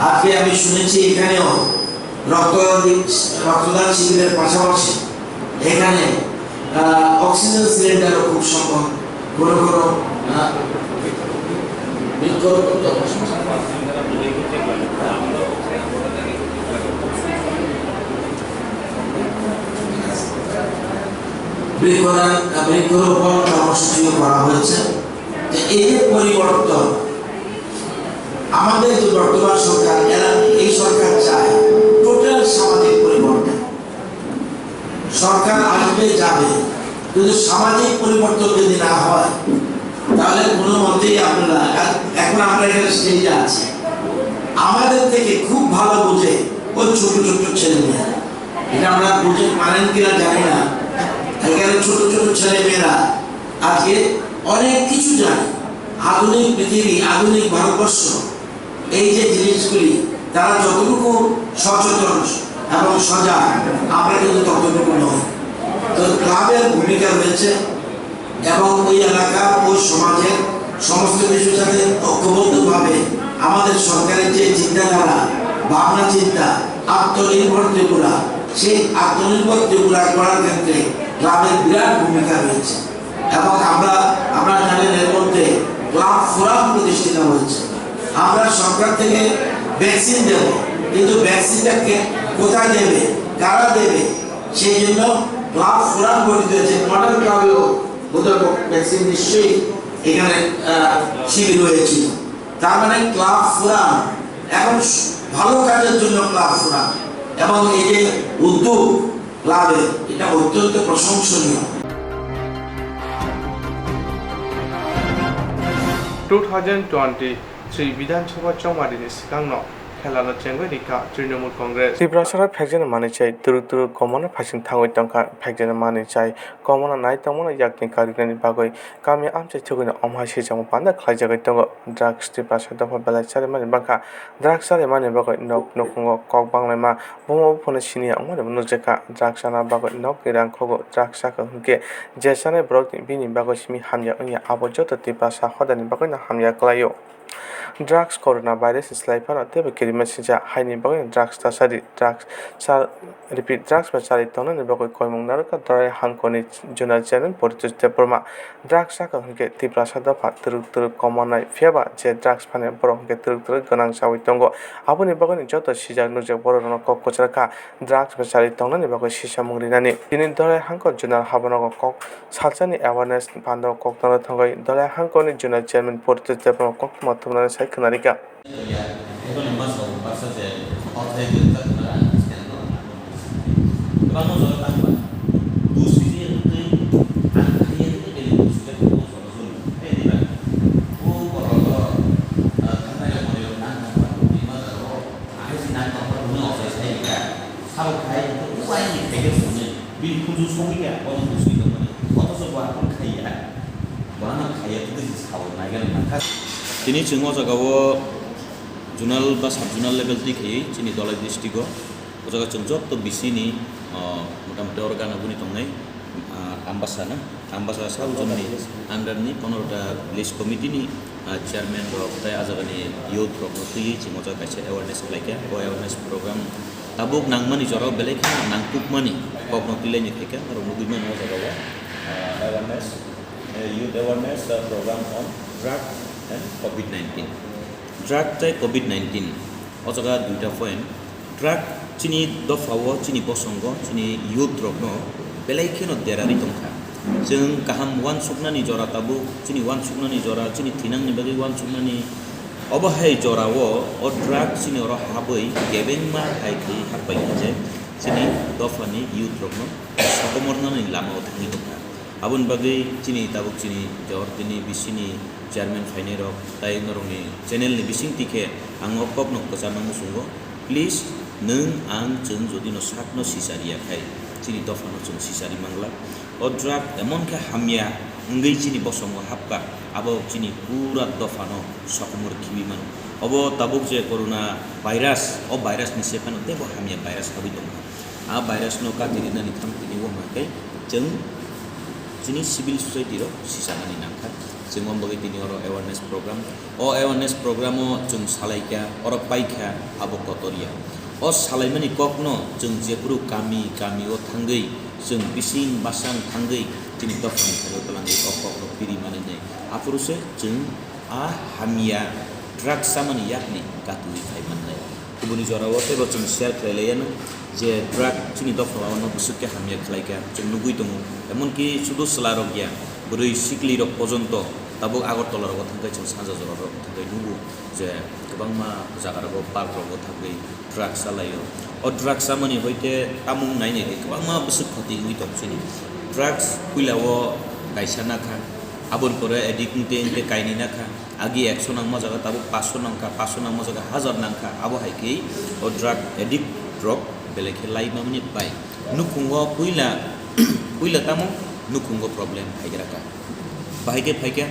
আজকে আমি শুনেছি এখানেও রক্তদান দি-, রক্তদান শিবিরের পাশাপাশি এখানে, আহ, অক্সিজেন সিলিন্ডারও খুব সম্ভব কোনো কোনো, আহ, বৃক্ষরোপণ কর্মসূচি। বৃক্ষদান, আহ, বৃক্ষরোপণ কর্মসূচিও করা হয়েছে। তো এই যে পরিবর্তন, আমাদের যে বর্তমান সরকার, এরা, এই সরকার চায় টোটাল সামাজিক পরিবর্তন। সরকার আসবে যাবে, কিন্তু সামাজিক পরিবর্তন যদি না হয়, তাহলে কোনো মতেই আপনারা এক-, এখন আমরা এখানে স্টেজে আছি, আমাদের থেকে খুব ভালো বোঝে ওই ছোট ছোট ছেলে মেয়েরা। এটা আমরা বুঝে পারেন কিনা জানি না। এখানে ছোট ছোট ছেলে মেয়েরা আজকে অনেক কিছু জানে। আধুনিক পৃথিবী, আধুনিক ভারতবর্ষ, এই যে জিনিসগুলি, তারা যতটুকু সচেতন এবং সজাগ, আমরা কিন্তু ততটুকু নই। তো ক্লাবের ভূমিকা রয়েছে এবং ওই এলাকার, ওই সমাজের সমস্ত কিছুর সাথে ঐক্যবদ্ধভাবে আমাদের সরকারের যে চিন্তাধারা, ভাবনা চিন্তা, আত্মনির্ভর ত্রিপুরা, সেই আত্মনির্ভর ত্রিপুরা করার ক্ষেত্রে ক্লাবের বিরাট ভূমিকা রয়েছে। এবং আমরা, আপনারা জানেন, এর মধ্যে ক্লাব ফোরাম প্রতিষ্ঠিত হয়েছে। আমরা সরকার থেকে ভ্যাকসিন দেব, কিন্তু ভ্যাকসিনটা কে, কোথায় দেবে, কারা দেবে, সেই জন্য ক্লাব ফোরাম গঠিত হয়েছে। মডেল ক্লাবেও বোধহয় ভ্যাকসিন নিশ্চয়ই এখানে, আহ, শিবির হয়েছিল। তার মানে ক্লাব ফোরাম এখন স-, ভালো কাজের জন্য ক্লাব ফোরাম, এবং এই যে উদ্যোগ ক্লাবের, এটা অত্যন্ত প্রশংসনীয়। Two thousand twenty-three Bidhan Sabha chongmarini swkangno khelano chengwi rikha Trinamool Congress. Tiprasarok phekjani manwi chai twrwk twrwk komorno phaising thangwi tongkha. Phekjani manwi chai komorno nai tongmano yakni kariknani bagwi kami amchai thwgwino omhai swijamo panda khlaijagwi tongo. Drugs Tiprasa dopha belai charimani bangkha. Drugs charimani bagwi nok nukhungo kok banglaima, buma buphano siniya wngmani nukjakha. Drugs chana bagwi nokni rang khogo. Drugs chakha hwnkhe je chanai borokni bini bagwi simi hamya wngya, abo joto Tiprasa hodani bagwino hamya kwlaio. Drugs corona virus ni slai phano teibo kirima singcha, haini bagwi drugs ta chadi, drugs cha, repeat, drugs bai chari tongnani bagwi koimung narwkha Dorai Hangkoni Zonal Chairman Poritosh Debbarma. Drugs chakha hwnkhe Tiprasa dopha twrwk twrwk komonai, phiyaba je drugs phani borok hwnkhe twrwk twrwk gwnang chawi tongo. Aboni bagwino joto sijak nukjak borok rokno kok kwchar kha drugs bai chari tongnani bagwi sisamung rinani. Tini Dorai Hangkor Zonal habanogo kok Salsani awareness pando kokthano thangwi Dorai Hangkorni Zonal Chairman Poritosh Debbarma koktwma thumnani sai khwnarikha. Bini khunju sogwi ya, bono bwswi tongmani, othocho bo aphano khaiya, bono khaiya tei bwswi sao naigan mankha. Tini chwng o jaga o zonal ba sub zonal level twi khaiwi chini Dhalai district o, o jaga chwng joto bisini, ah, motamoti oro gana guni tongnai, ah, Ambasa na, Ambasa sub zone ni under ni ponorota village committee ni, ah, chairman rok tei ah jaga ni youth rok no twiwi chwng o jaga kaisa awareness khlaikha. O awareness program Tabuk nangmani jorao belai kheno nangkukmani kokno twilaini phaikha, norok nugwi mano o jagao, ah, awareness, eh, youth awareness, ah, program on drug and covid nineteen. Drug tei covid nineteen, o jaga duita point. Drug chini dophao, chini bosongo, chini youth rokno belai kheno derarwi tongkha. Chwng kaham uansuknani jora tabuk, chini uansuknani jora, chini thinangni bagwi uansuknani Obo hai jorao o drug chini oro habwi kebengma hai khe hapbai kha je chini dophani youth rokno sokomornani lamao thangwi tongkha. Aboni bagwi chini tabuk chini jor tini bisini chairman phainai rok tai norokni channel ni bising tikhe ang o kokno kwcharna muchungo. Please, nwng ang chwng jodi no sakno sisariya khai chini dophano chwng sisari mangla. O drug emon khe hamya wngwi chini bosongo hapkha, abo chini pura dophano sokomor khibi mano. Obo tabuk je corona virus, o virus ni se phano teibo hamya virus habwi tongkha. A virus no kati rinani khamtini o hwnkhe chwng chini civil society rok sisanani nangkha. Chwng o bagwi tini oro awareness program. O awareness program o chwng salaikha, oro paikha, abo kotor ya. O salaimani kokno chwng jephuru kami kami o thangwi, chwng bising basang thangwi chini dophani thani twlangwi o kokno piri manwi nai. Aphuru se chwng a hamya drug chamani yakni katwi phai mannai. Kubuni jorao teibo chwng share khlai laiyano je drug chini dophano bwswk khe hamya khlaikha, chwng nugwi tongo. Emonki sudu chwlarok ya, bwrwi siklirok pojonto tabuk Agartala rogo thangkhe chwng sanja jorarok thangkhe nugo je kwbangma jagarogo park rogo thangwi drugs chalaio. O drugs chamani hoite tamung nainai khe kwbangma bwswk khoti wngwi tong chini. Drugs puila o kaisa nakha, aboni pore addict wngte wngte kainwi nakha, Agi ekso nangma jaga tabuk paanch sho nangkha, paanch sho nangma jaga hazar nangkha, abo hai khe o drug addict rok belai khe lai mamani bai. Nukhungo puila, puila tamo nukhungo problem phaigra kha. Bahai khe phaikha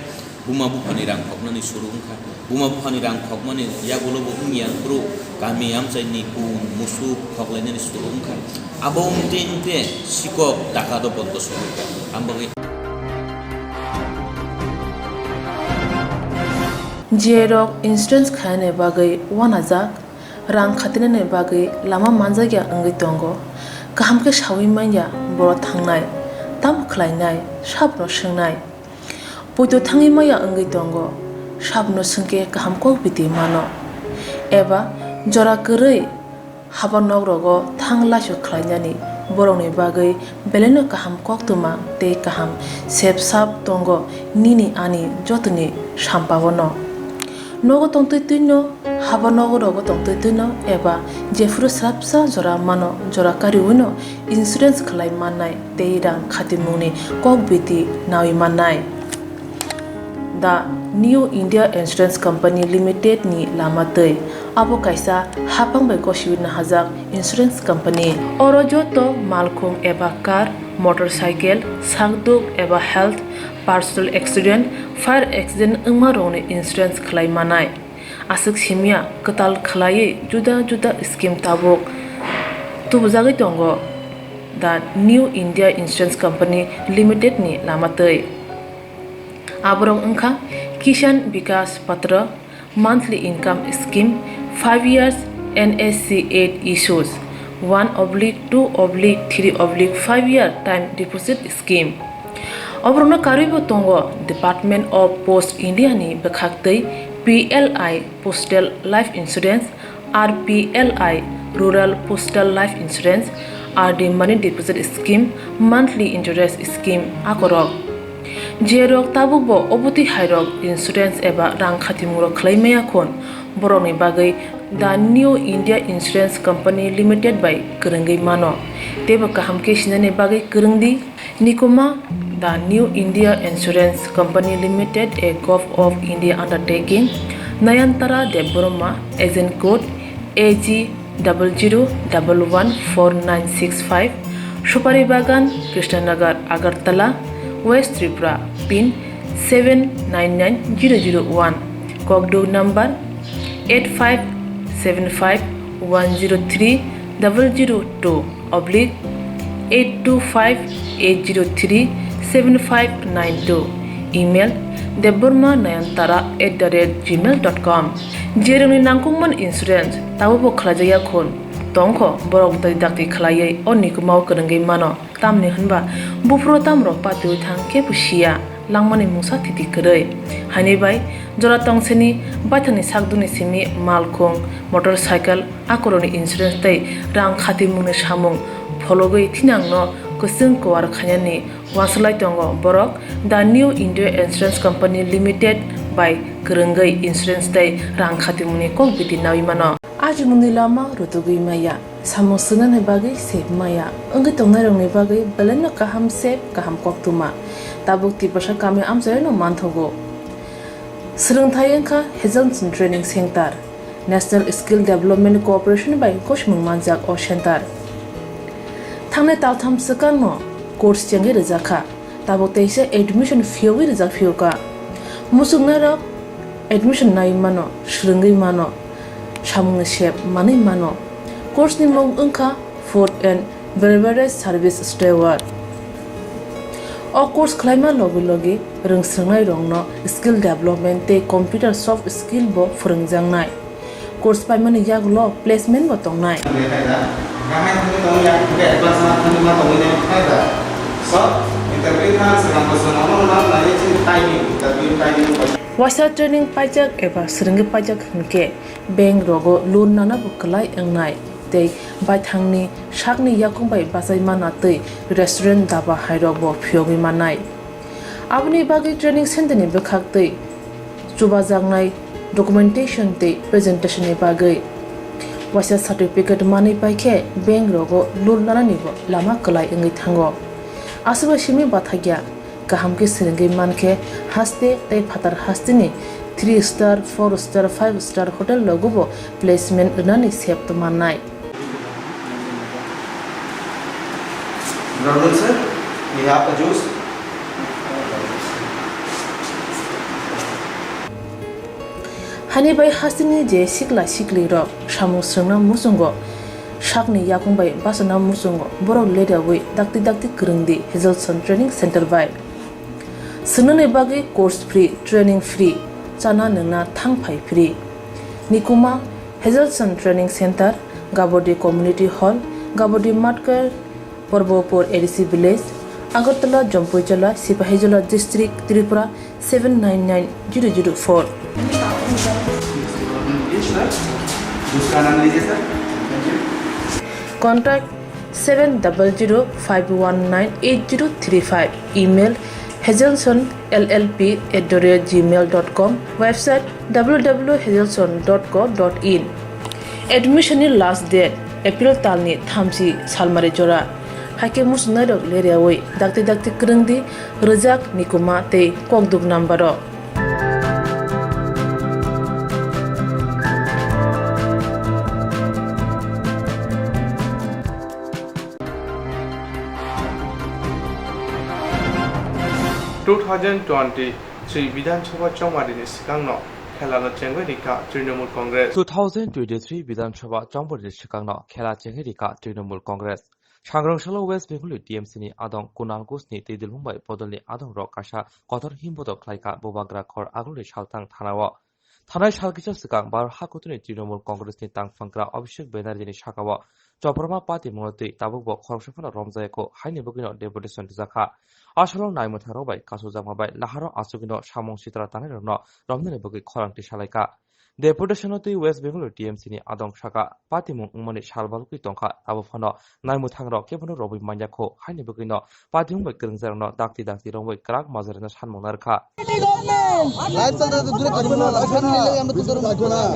buma buphani rang khoknani suru wngkha. Buma buphani rang khokmani yagulo bo wngya bro kami amchaini kun musuk khoklainani suru wngkha. Abo wngte wngte sikok taka do bondo suru wngkha. Ang bagwi J rok insurance khainani bagwi uanajak, rang khatinani bagwi lama manjakya wngwi tongo. Kaham khe saui manya borok thangnai, tamo khlainai, sabno swngnai. Poito thangwi maya wngwi tongo, sabno swngkhe kaham kok biti mano. Eba jora kwrwi haba nok rogo thang laisu khlainani borokni bagwi belaino kaham koktwma tei kaham sep sap tongo nini ani jotoni sampao no. Nogo tongtwi twino, haba nogo rogo tongtwi twino eba jephuru swrapsa jora mano jora kariwino insurance khlai mannai tei rang khatimungni kok biti naui mannai. The New India Insurance Company Limited ni lama twi. Abo kaisa hapang bai gosiwi nahajak insurance company. Oro joto malkhung eba car, motorcycle, sakduk eba health, personal accident, fire accident wngma rokni insurance khlai manai. Aswk simya kwtal khlaiwi juda juda scheme tabuk tubujagwi tongo the New India Insurance Company Limited ni lama twi. Aborok wngkha Kisan Vikas Patra, monthly income scheme, five years N S C eight issues, one oblique two oblique three oblique five year time deposit scheme. Oborokno karwibo tongo Department of Post India ni bwkhaktwi P L I Postal Life Insurance, R P L I Rural Postal Life Insurance, R D Money Deposit Scheme, Monthly Interest Scheme akorok. Jerok tabukbo obotwi hairok insurance eba rang khatimungrok khlai maya khun, borokni bagwi The New India Insurance Company Limited bai kwrwngwi mano. Teibo kaham khe sinani bagwi kwrwngdi. Nikuma, The New India Insurance Company Limited, a Govt of India undertaking, Nayantara Debbarma, agent code A G double zero double one four nine six five, Supari Bagan, Krishnanagar, Agartala, West Tripura, pin seven nine nine zero zero one, kokduk number eight five seven five one zero three double zero two oblique eight two five eight zero three seven five nine two, email debbarma nayantara at the rate gmail dot com. Jerokni nangkukmani insurance tabukbo khlaijakya khun tongkho, borok dai dakti khlaiwi o nikumao kwrwngwi mano. Tamni hwnba buphuru tamrok patiwi thang kebo siya, langmani mungsa thiti kwrwi. Haini bai jora tongseni baithangni sakdukni simi malkhung, motorcycle, akorokni insurance tei rang khatimungni samung phologwi thinangno kwchwng kuar khainani uansuk lai tongo borok. The New India Insurance Company Limited bai kwrwngwi insurance tei rang khatimungni kok biti naui mano. Ajimungni lama rutugwi maya. Samung swngnani bagwi sep maya wngwi tongnairokni bagwi belaino kaham sep, kaham koktwma tabuk Tiprasa kami amchaino manthogo. Swrwngthai wngkha Hazelson Training Center, National Skill Development Corporation bai gosimung manjak o center. Thangnai taltham swkangno course chengwi rwjakha. Tabuk teisa admission phiyogwi rijak phiyokha. Muchungnairok admission nai mano, swrwngwi mano, samungni sep manwi mano. Course ni mung wngkha Food and Beverage Service Steward. O course khlaima logi logi rwngswrwngnairokno skill development tei computer soft skill bo phwrwngjaknai. Course paimani yagulo placement bo tongnai. Waisa training paijak eba swrwngwi paijak hwnkhe bank rogo loan nana bo kwlai wngnai tei baithangni sakni yakung bai bachai mana tei restaurant daba hairok bo phiyogwi mannai. Aboni bagwi training center ni bwkhak tei chubajaknai documentation tei presentation ni bagwi waisa certificate manwi paikhe bank rogo loan lanani bo lama kwlai wngwi thango. Aswkbai simi bathakya kaham khe swrwngwi mankhe haste tei phatar hasteni three star, four star, five star hotel rogo bo placement rwnani sep tongmannai. Good afternoon, sir. We have a juice. Hani bai hasteni je sikla sikli rok samung swrwngna muchungo, sakni yakung bai bachana muchungo, borok leriawi dakti dakti kwrwng di Hazelson Training Center bai. Swngnani bagwi course free, training free, chana nwngna thang phai free. Nikuma Hazelson Training Center, Gabodi Community Hall, Gabodi Matkar, Porbopur A D C Village, Agartala, Jampuijala, Sipahijola District, Tripura seven nine nine zero zero four. Contact seven double zero five one nine eight zero three five. Email hazelson L L P at the rate gmail dot com. Website W W W hazelson dot co dot in. Admission ni last date April talni thamchi salmari jora. Haikhe muchungnairok leriawi dakti dakti kwrwng di, rwjak, nikuma tei kokduk number o. Two thousand twenty-three Bidhan Sabha chongmarini swkangno khelano chengwi rikha Trinamool Congress. Two thousand twenty-three Bidhan Sabha chongmarini swkangno khela chengwi rikha Trinamool Congress. Sangrong salo West Bengal ni T M C ni adong Kunal Ghosh ni tei Dilbhung bai bodol ni adong rok kaisa kotor himbodo khlaikha Bubagra khor agulni saltang thana o. Thanai sal kisa swkang Bharat hakutuni Trinamool Congress ni tangphangkra Abhishek Banerjee ni saka o Choprama party mungno twi tabuk bo khoroksa phano romjaya kho haini bagwi no deputation rwjakha. Asalo naimwthang rok bai kachujakma bai laharo achugwi no samung sitra tanai rok no romnani bagwi khorang twi salaikha. Deputation no twi West Bengal T M C ni adong saka patimung wngmani sal balukwi tongkha, abo phano naimwthang rok kebono romwi manya kho, haini bagwi no patimung bai kwrwngjakrokno dakti dakti romwi kwrak majra rwna sanmung narwkha.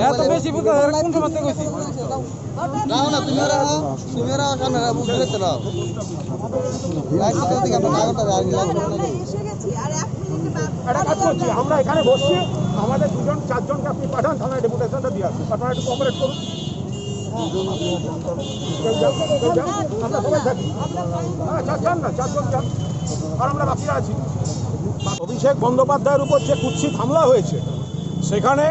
এত বেশি বুঝতে হবে, কোন সময় থেকে হয়েছে? একটা কাজ করছি, আমরা এখানে বসছি, আমাদের দুজন চারজনকে আপনি পাঠান থানায়, ডেপুটেশনটা দিয়ে আসুন, আপনারা একটু কোঅপারেট করুন। কেউ যান, কেউ যান, আমরা সবাই থাকি। হ্যাঁ, চার যান না, চারজন যান, আর আমরা বাকিরা আছি। অভিষেক বন্দ্যোপাধ্যায়ের উপর যে কুৎসিত হামলা হয়েছে, সেখানে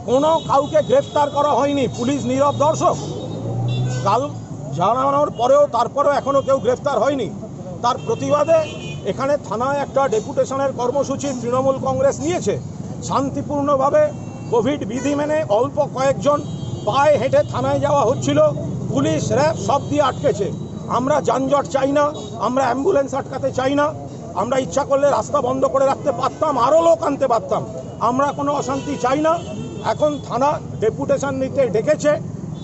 কোনো কাউকে গ্রেফতার করা হয়নি, পুলিশ নীরব দর্শক। কাল জানানোর পরেও, তারপরেও এখনো কেউ গ্রেফতার হয়নি। তার প্রতিবাদে এখানে থানায় একটা ডেপুটেশনের কর্মসূচি তৃণমূল কংগ্রেস নিয়েছে। শান্তিপূর্ণভাবে কোভিড বিধি মেনে অল্প কয়েকজন পায়ে হেঁটে থানায় যাওয়া হচ্ছিল, পুলিশ, র‍্যাব সব দিয়ে আটকেছে। আমরা যানজট চাই না, আমরা অ্যাম্বুলেন্স আটকাতে চাই না। আমরা ইচ্ছা করলে রাস্তা বন্ধ করে রাখতে পারতাম, আরও লোক আনতে পারতাম। আমরা কোনো অশান্তি চাই না। এখন থানা ডেপুটেশন নিতে ডেকেছে,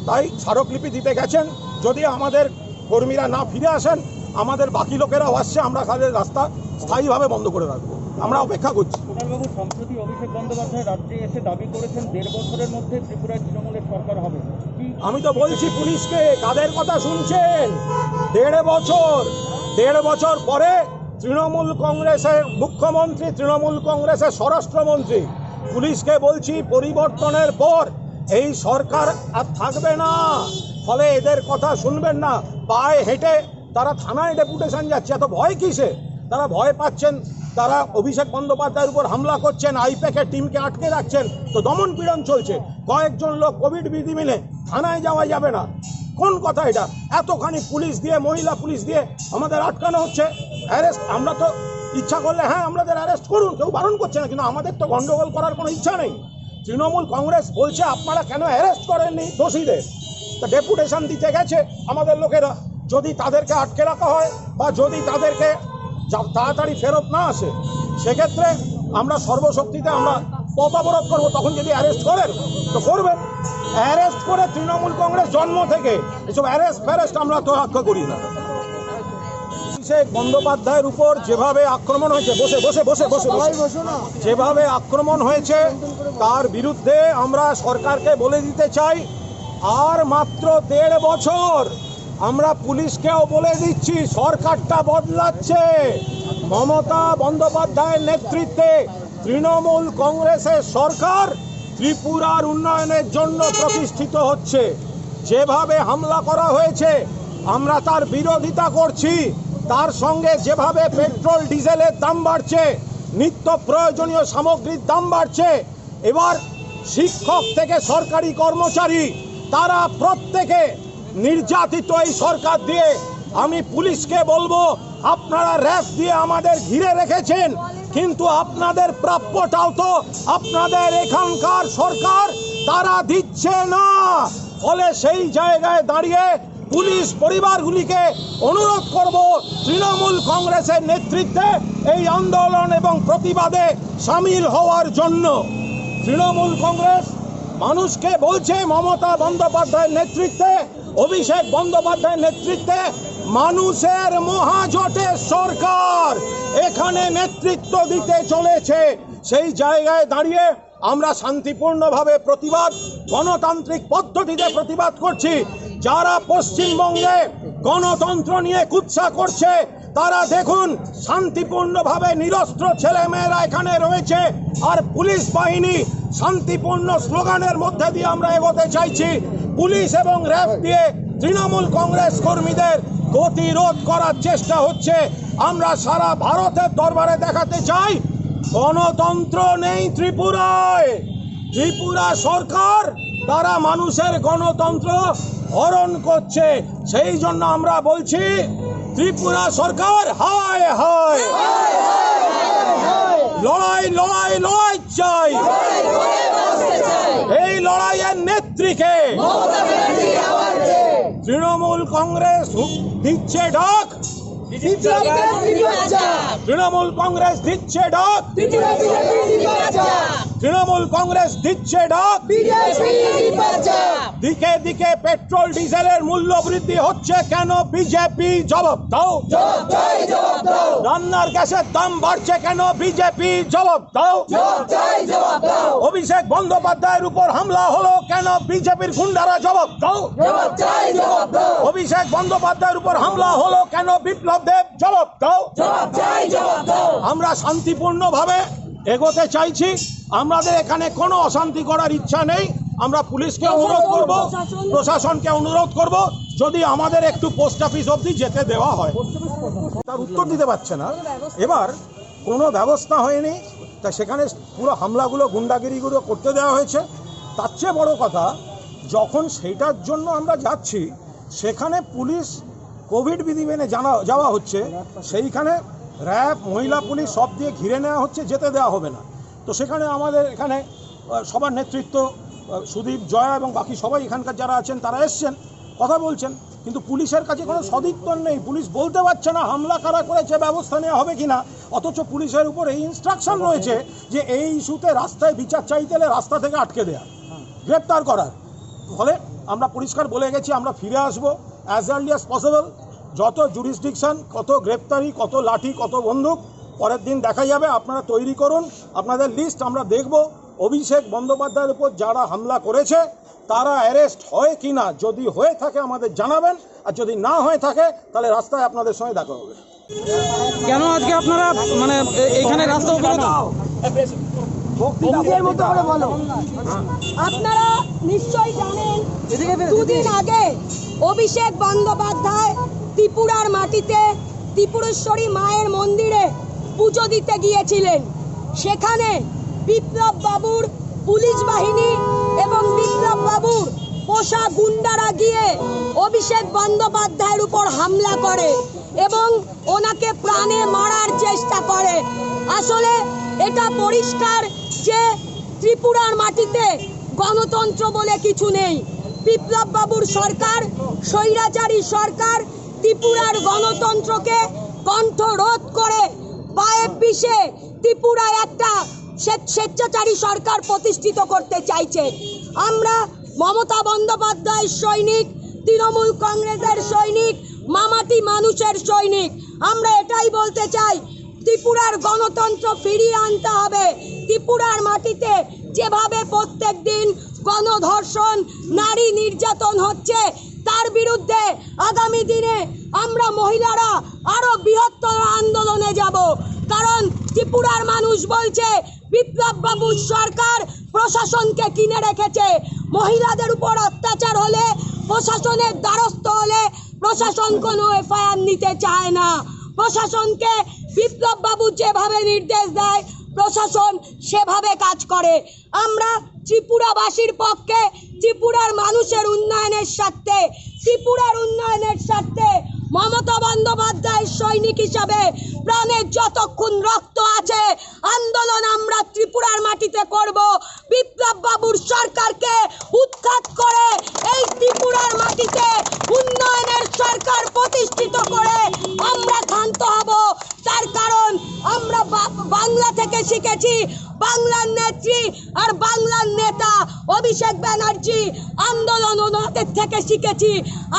তাই স্মারকলিপি দিতে গেছেন। যদি আমাদের কর্মীরা না ফিরে আসেন, আমাদের বাকি লোকেরাও আসছে, আমরা তাদের রাস্তা স্থায়ীভাবে বন্ধ করে রাখবো। আমরা অপেক্ষা করছি। কুণালবাবু, সম্প্রতি অভিষেক বন্দ্যোপাধ্যায় রাজ্যে এসে দাবি করেছেন দেড় বছরের মধ্যে ত্রিপুরায় তৃণমূলের সরকার হবে। কি আমি তো বলছি পুলিশকে, কাদের কথা শুনছেন? দেড় বছর, দেড় বছর পরে তৃণমূল কংগ্রেসের মুখ্যমন্ত্রী, তৃণমূল কংগ্রেসের স্বরাষ্ট্রমন্ত্রী, পুলিশকে বলছি পরিবর্তনের পর এই সরকার আর থাকবে না, ফলে এদের কথা শুনবেন না। পায়ে হেঁটে তারা থানায় ডেপুটেশন যাচ্ছে, এত ভয় কিসে? তারা ভয় পাচ্ছেন, তারা অভিষেক বন্দ্যোপাধ্যায়ের উপর হামলা করছেন, আইপ্যাকের টিমকে আটকে রাখছেন, তো দমন পীড়ন চলছে। কয়েকজন লোক কোভিড বিধি মেনে থানায় যাওয়া যাবে না, কোন কথা এটা? এতখানি পুলিশ দিয়ে, মহিলা পুলিশ দিয়ে আমাদের আটকানো হচ্ছে। অ্যারেস্ট, আমরা তো ইচ্ছা করলে, হ্যাঁ, আমাদের অ্যারেস্ট করুন, কেউ বারণ করছে না, কিন্তু আমাদের তো গন্ডগোল করার কোনো ইচ্ছা নেই। তৃণমূল কংগ্রেস বলছে, আপনারা কেন অ্যারেস্ট করেননি দোষীদের? তা ডেপুটেশন দিতে গেছে আমাদের লোকেরা, যদি তাদেরকে আটকে রাখা হয় বা যদি তাদেরকে যা-, তাড়াতাড়ি ফেরত না আসে, সেক্ষেত্রে আমরা সর্বশক্তিতে আমরা পথ অবরোধ করবো। তখন যদি অ্যারেস্ট করেন, তো করবেন। অ্যারেস্ট করে তৃণমূল কংগ্রেস জন্ম থেকে এসব অ্যারেস্ট ফ্যারেস্ট আমরা তো রক্ষা করি না। অভিষেক বন্দ্যোপাধ্যায়ের উপর যেভাবে আক্রমণ হয়েছে, বসে, বসে, বসে, বসে, বসে। যেভাবে আক্রমণ হয়েছে, তার বিরুদ্ধে আমরা সরকারকে বলে দিতে চাই, আর মাত্র দেড় বছর। আমরা পুলিশকেও বলে দিচ্ছি, সরকারটা বদলাচ্ছে। মমতা বন্দ্যোপাধ্যায়ের নেতৃত্বে তৃণমূল কংগ্রেসের সরকার ত্রিপুরার উন্নয়নের জন্য প্রতিষ্ঠিত হচ্ছে। যেভাবে হামলা করা হয়েছে, আমরা তার বিরোধিতা করছি। তার সঙ্গে যেভাবে পেট্রোল ডিজেলের দাম বাড়ছে, নিত্য প্রয়োজনীয় সামগ্রীর দাম বাড়ছে, এবার শিক্ষক থেকে সরকারি কর্মচারী, তারা প্রত্যেকে নির্যাতিত এই সরকার দিয়ে। আমি পুলিশকে বলবো, আপনারা র‍্যাব দিয়ে আমাদের ঘিরে রেখেছেন, কিন্তু আপনাদের প্রাপ্যটাও তো আপনাদের এখানকার সরকার তারা দিচ্ছে না। ফলে সেই জায়গায় দাঁড়িয়ে পুলিশ পরিবারগুলিকে অনুরোধ করব তৃণমূল কংগ্রেসের নেতৃত্বে এই আন্দোলন এবং প্রতিবাদে সামিল হওয়ার জন্য। তৃণমূল কংগ্রেস মানুষকে বলছে, মমতা বন্দ্যোপাধ্যায়ের নেতৃত্বে, অভিষেক বন্দ্যোপাধ্যায়ের নেতৃত্বে মানুষের মহাজোটের সরকার এখানে নেতৃত্ব দিতে চলেছে। সেই জায়গায় দাঁড়িয়ে আমরা শান্তিপূর্ণভাবে প্রতিবাদ, গণতান্ত্রিক পদ্ধতিতে প্রতিবাদ করছি। যারা পশ্চিমবঙ্গে গণতন্ত্র নিয়ে কুৎসা করছে, তারা দেখুন, শান্তিপূর্ণভাবে নিরস্ত্র ছেলেমেয়েরা এখানে রয়েছে, আর পুলিশ বাহিনী শান্তিপূর্ণ স্লোগানের মধ্যে দিয়ে আমরা এগোতে চাইছি। পুলিশ এবং র‍্যাব দিয়ে তৃণমূল কংগ্রেস কর্মীদের গতিরোধ করার চেষ্টা হচ্ছে। আমরা সারা ভারতের দরবারে দেখাতে চাই, গণতন্ত্র নেই ত্রিপুরায়। ত্রিপুরা সরকার তারা মানুষের গণতন্ত্র হরণ করছে। সেই জন্য আমরা বলছি, ত্রিপুরা সরকার হায় হায়, লড়াই, লড়াই, লড়াই চাই। এই লড়াইয়ের নেত্রীকে তৃণমূল কংগ্রেস হু-, দিচ্ছে ডাক। বিপ্লব দেব নির্বাচন। তৃণমূল কংগ্রেস দিচ্ছে ডাক। ত্রিপুরা বিজেপি নির্বাচন। তৃণমূল কংগ্রেস দিচ্ছে ডাক। বিজেপি নির্বাচন। দিকে দিকে পেট্রোল ডিজেলের মূল্য বৃদ্ধি হচ্ছে কেন? বিজেপি জবাব দাও। জবাব চাই, জবাব দাও। রান্নার গ্যাসের দাম বাড়ছে কেন? বিজেপি জবাব দাও। জবাব চাই, জবাব দাও। অভিষেক বন্দ্যোপাধ্যায়ের উপর হামলা হলো কেন? বিজেপির গুন্ডারা জবাব দাও। জবাব চাই, জবাব দাও। অভিষেক বন্দ্যোপাধ্যায়ের উপর হামলা হলো কেন? বিপ্লব দেব জবাব দাও। জবাব চাই, জবাব দাও। আমরা শান্তিপূর্ণভাবে এগোতে চাইছি। আমাদের এখানে কোনো অশান্তি করার ইচ্ছা নেই। আমরা পুলিশকে অনুরোধ করব, প্রশাসনকে অনুরোধ করব, যদি আমাদের একটু পোস্ট অফিস অবধি যেতে দেওয়া হয়। তার উত্তর দিতে পারছে না। এবার কোনো ব্যবস্থা হয়নি, তা সেখানে পুরো হামলাগুলো, গুন্ডাগিরিগুলো করতে দেওয়া হয়েছে। তার চেয়ে বড় কথা, যখন সেইটার জন্য আমরা যাচ্ছি, সেখানে পুলিশ কোভিড বিধি মেনে জানা, যাওয়া হচ্ছে, সেইখানে র‍্যাব, মহিলা পুলিশ সব দিয়ে ঘিরে নেওয়া হচ্ছে, যেতে দেওয়া হবে না। তো সেখানে আমাদের এখানে, আহ, সবার নেতৃত্ব, আহ, সুদীপ, জয়া এবং বাকি সবাই এখানকার যারা আছেন, তারা এসছেন, কথা বলছেন, কিন্তু পুলিশের কাছে কোনো সদুত্তর নেই। পুলিশ বলতে পারছে না হামলা কারা করেছে, ব্যবস্থা নেওয়া হবে কিনা, অথচ পুলিশের উপর এই ইনস্ট্রাকশন রয়েছে যে এই ইস্যুতে রাস্তায় বিচার চাইতে এলে রাস্তা থেকে আটকে দেয়া, গ্রেপ্তার করার। ফলে আমরা পরিষ্কার বলে গেছি, আমরা ফিরে আসবো as early as possible। যত জুরিসডিকশন, কত গ্রেপ্তারি, কত লাঠি, কত বন্দুক, পরের দিন দেখা যাবে। আপনারা তৈরি করুন, আপনাদের লিস্ট আমরা দেখব। অভিষেক বন্দ্যোপাধ্যায়ের উপর যারা হামলা করেছে, তারা অ্যারেস্ট হয় কি না, যদি হয়ে থাকে আমাদের জানাবেন, আর যদি না হয়ে থাকে, তাহলে রাস্তায় আপনাদের সঙ্গে দেখা হবে। কেন আজকে আপনারা, মানে, এ-, এখানে রাস্তা অবরোধ? আপনারা নিশ্চয়ই জানেন, দুদিন আগে অভিষেক বন্দ্যোপাধ্যায় ত্রিপুরার মাটিতে ত্রিপুরেশ্বরী মায়ের মন্দিরে পুজো দিতে গিয়েছিলেন। সেখানে বিপ্লব বাবুর পুলিশ বাহিনী এবং বিপ্লব বাবুর পোষা গুন্ডারা গিয়ে অভিষেক বন্দ্যোপাধ্যায়ের উপর হামলা করে এবং ওনাকে প্রাণে মারার চেষ্টা করে। আসলে এটা পরিষ্কার যে ত্রিপুরার মাটিতে গণতন্ত্র বলে কিছু নেই। বিপ্লব বাবুর সরকার, স্বৈরাচারী সরকার, ত্রিপুরার গণতন্ত্রকে কণ্ঠরোধ করে পায়ে পিষে ত্রিপুরায় একটা স্বেচ্ছ-, স্বেচ্ছাচারী সরকার প্রতিষ্ঠিত করতে চাইছে। আমরা মমতা বন্দ্যোপাধ্যায়ের সৈনিক, তৃণমূল কংগ্রেসের সৈনিক, মামাটি মানুষের সৈনিক। আমরা এটাই বলতে চাই, ত্রিপুরার গণতন্ত্র ফিরিয়ে আনতে হবে। ত্রিপুরার মাটিতে যেভাবে প্রত্যেক দিন গণধর্ষণ, নারী নির্যাতন হচ্ছে, তার বিরুদ্ধে আগামী দিনে আমরা মহিলারা আরো বৃহত্তর আন্দোলনে যাব। কারণ ত্রিপুরা ত্রিপুরার মানুষ বলছে বিপ্লব বাবুর সরকার প্রশাসনকে কিনে রেখেছে। মহিলাদের উপর অত্যাচার হলে, প্রশাসনের দ্বারস্থ হলে প্রশাসন কোনো এফআইআর নিতে চায় না। প্রশাসনকে বিপ্লব বাবু যেভাবে নির্দেশ দেয়, প্রশাসন সেভাবে কাজ করে। আমরা ত্রিপুরাবাসীর পক্ষে, ত্রিপুরার মানুষের উন্নয়নের স্বার্থে, ত্রিপুরার উন্নয়নের স্বার্থে মমতা বন্দ্যোপাধ্যায়ের সৈনিক হিসাবে প্রাণের যতক্ষণ রক্ত আছে আন্দোলন আমরা ত্রিপুরার মাটিতে করব। বিপ্লব বাবুর সরকারকে উৎখাত করে এই ত্রিপুরার মাটিতে উন্নয়নের সরকার প্রতিষ্ঠিত করে আমরা ক্ষান্ত হব। তার কারণ আমরা বা-, বাংলা থেকে শিখেছি, বাংলার নেত্রী আর বাংলার নেতা অভিষেক ব্যানার্জি আন্দোলন ওনাদের থেকে শিখেছি।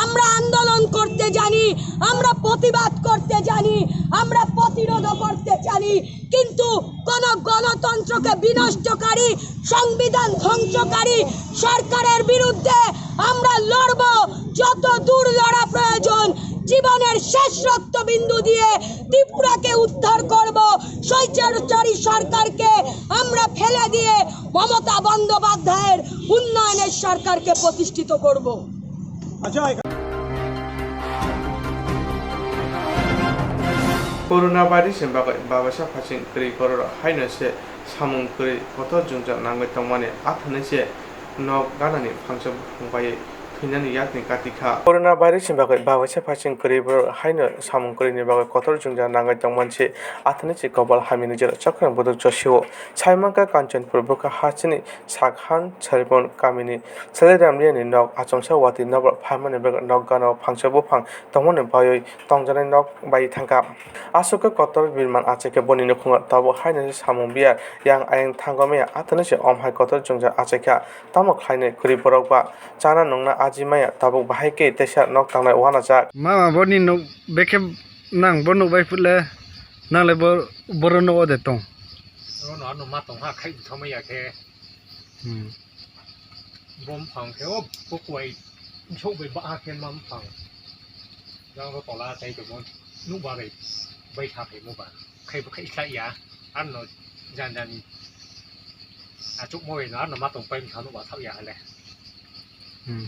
আমরা আন্দোলন করতে জানি, আমরা প্রতিবাদ করতে জানি, আমরা প্রতিরোধ করতে জানি, কিন্তু কোন গণতন্ত্রকে বিনষ্টকারী, সংবিধান ধ্বংসকারী সরকারের বিরুদ্ধে আমরা লড়ব। যত দূর লড়া প্রয়োজন, জীবনের শেষ রক্তবিন্দু দিয়ে ত্রিপুরাকে উদ্ধার করব। স্বৈরাচারী সরকারকে আমরা ফেলে দিয়ে মমতা বন্দ্যোপাধ্যায়ের উন্নয়নের সরকারকে প্রতিষ্ঠিত করব। Corona virus ni bagwi babaisa phasing kwrwi bororok haino se samung kwrwi kotor jwngjal nangwi tongmani, athanai se nok ganani phangsa buphang baiwi thwinani yakni kati kha. Corona virus ni bagwi babaisa phasing kwrwi bororok haino samung kwrwini bagwi kotor jwngjal nangwi tongmani se, athanai se kobal hamyani jora chakhrang buduk josio. Saimankha Kanchanpur bwkha hasteni Sakhan Saripon kamini Salai Ramliani nok achomsa watwi nokbar phaimani bagwi nok gana o phangsa buphang tongmani baiwi tongjaknai nok bai thangkha. Aswk khe kotor birman achaikhe boni nukhungo, tabuk haino se samung biya yang ayang thango maya, athanai se om hai kotor jwngjal achaikha. Tamo khlainai kwrwi borok ba chana nungna aji maya, tabuk bahai khe teisa nok tangnai uanajak. Mama boni nuk bekhe nang bo nuk bai phutle nang le bo boro nuk ode tong. Bono ano ma tong ha khai thomai ya khe. Hmm. Bom phang khe o pokuai sok bai ba khe ma phang. Jang ro tola tai to mon nuk ba bai bai tha phai mo ba. Khai bo khai khlai ya. Ano jan jan achuk mo no ano ma tong pai thanu ba thau ya le. Hmm.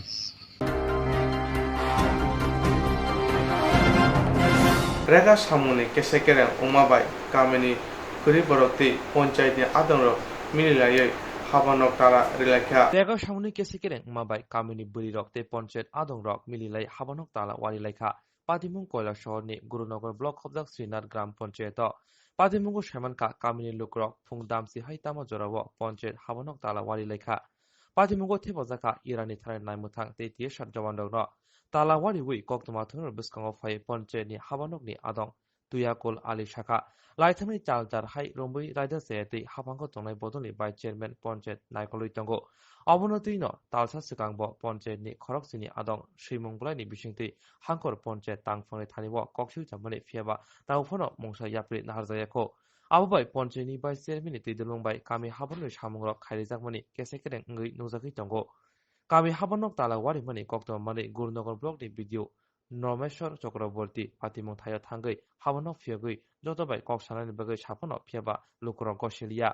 Rega samungni kese kereng wngma bai kamini kwrwi borok tei ponchayatni adongrok mililaiwi habanok tala rilaikha. Rega samungni kese kereng wngma bai kamini bwrwirok tei ponchayat adongrok mililai habanok tala warilaikha. Patimung Koilashahar ni Gurunagar block khobjak Srinath Gram Panchayat o. Patimungo saimankha kamini lukurok phung damsi hai tamo jorao ponchayat habanok tala warilaikha. Patimungo thepajakha Irani thanani naimwthang tei T S R jawanrokno tala wariwi koktwma thwngmani bwskango phai ponchayatni habanokni adong Tuyakul Ali sakha, laithangni chal char hai romwi raida chayatwi haphango tongnai bodolni vice chairman ponchayat naikolwi tongo. Obono twino talsa swkangbo ponchayatni khoroksini adong swimung bwlaini bisingtwi Hangkor ponchayat tangphangni thani o kok sui tongmani, phiyaba tabuk phano mungsa yapri naharjakya kho. Abo bai ponchayatni vice chairman ni twi dulung bai kami haborni samungrok khairijakmani kese kereng wngwi nukjagwi tongo. Kami habornok tala warimani koktwma manwi Gurunagar block ni B D O Nomeshwar Chakraborty patimung thaio thangwi habornok phiyogwi joto bai kok sanani bagwi saphano, phiyaba lukurok gosiliya.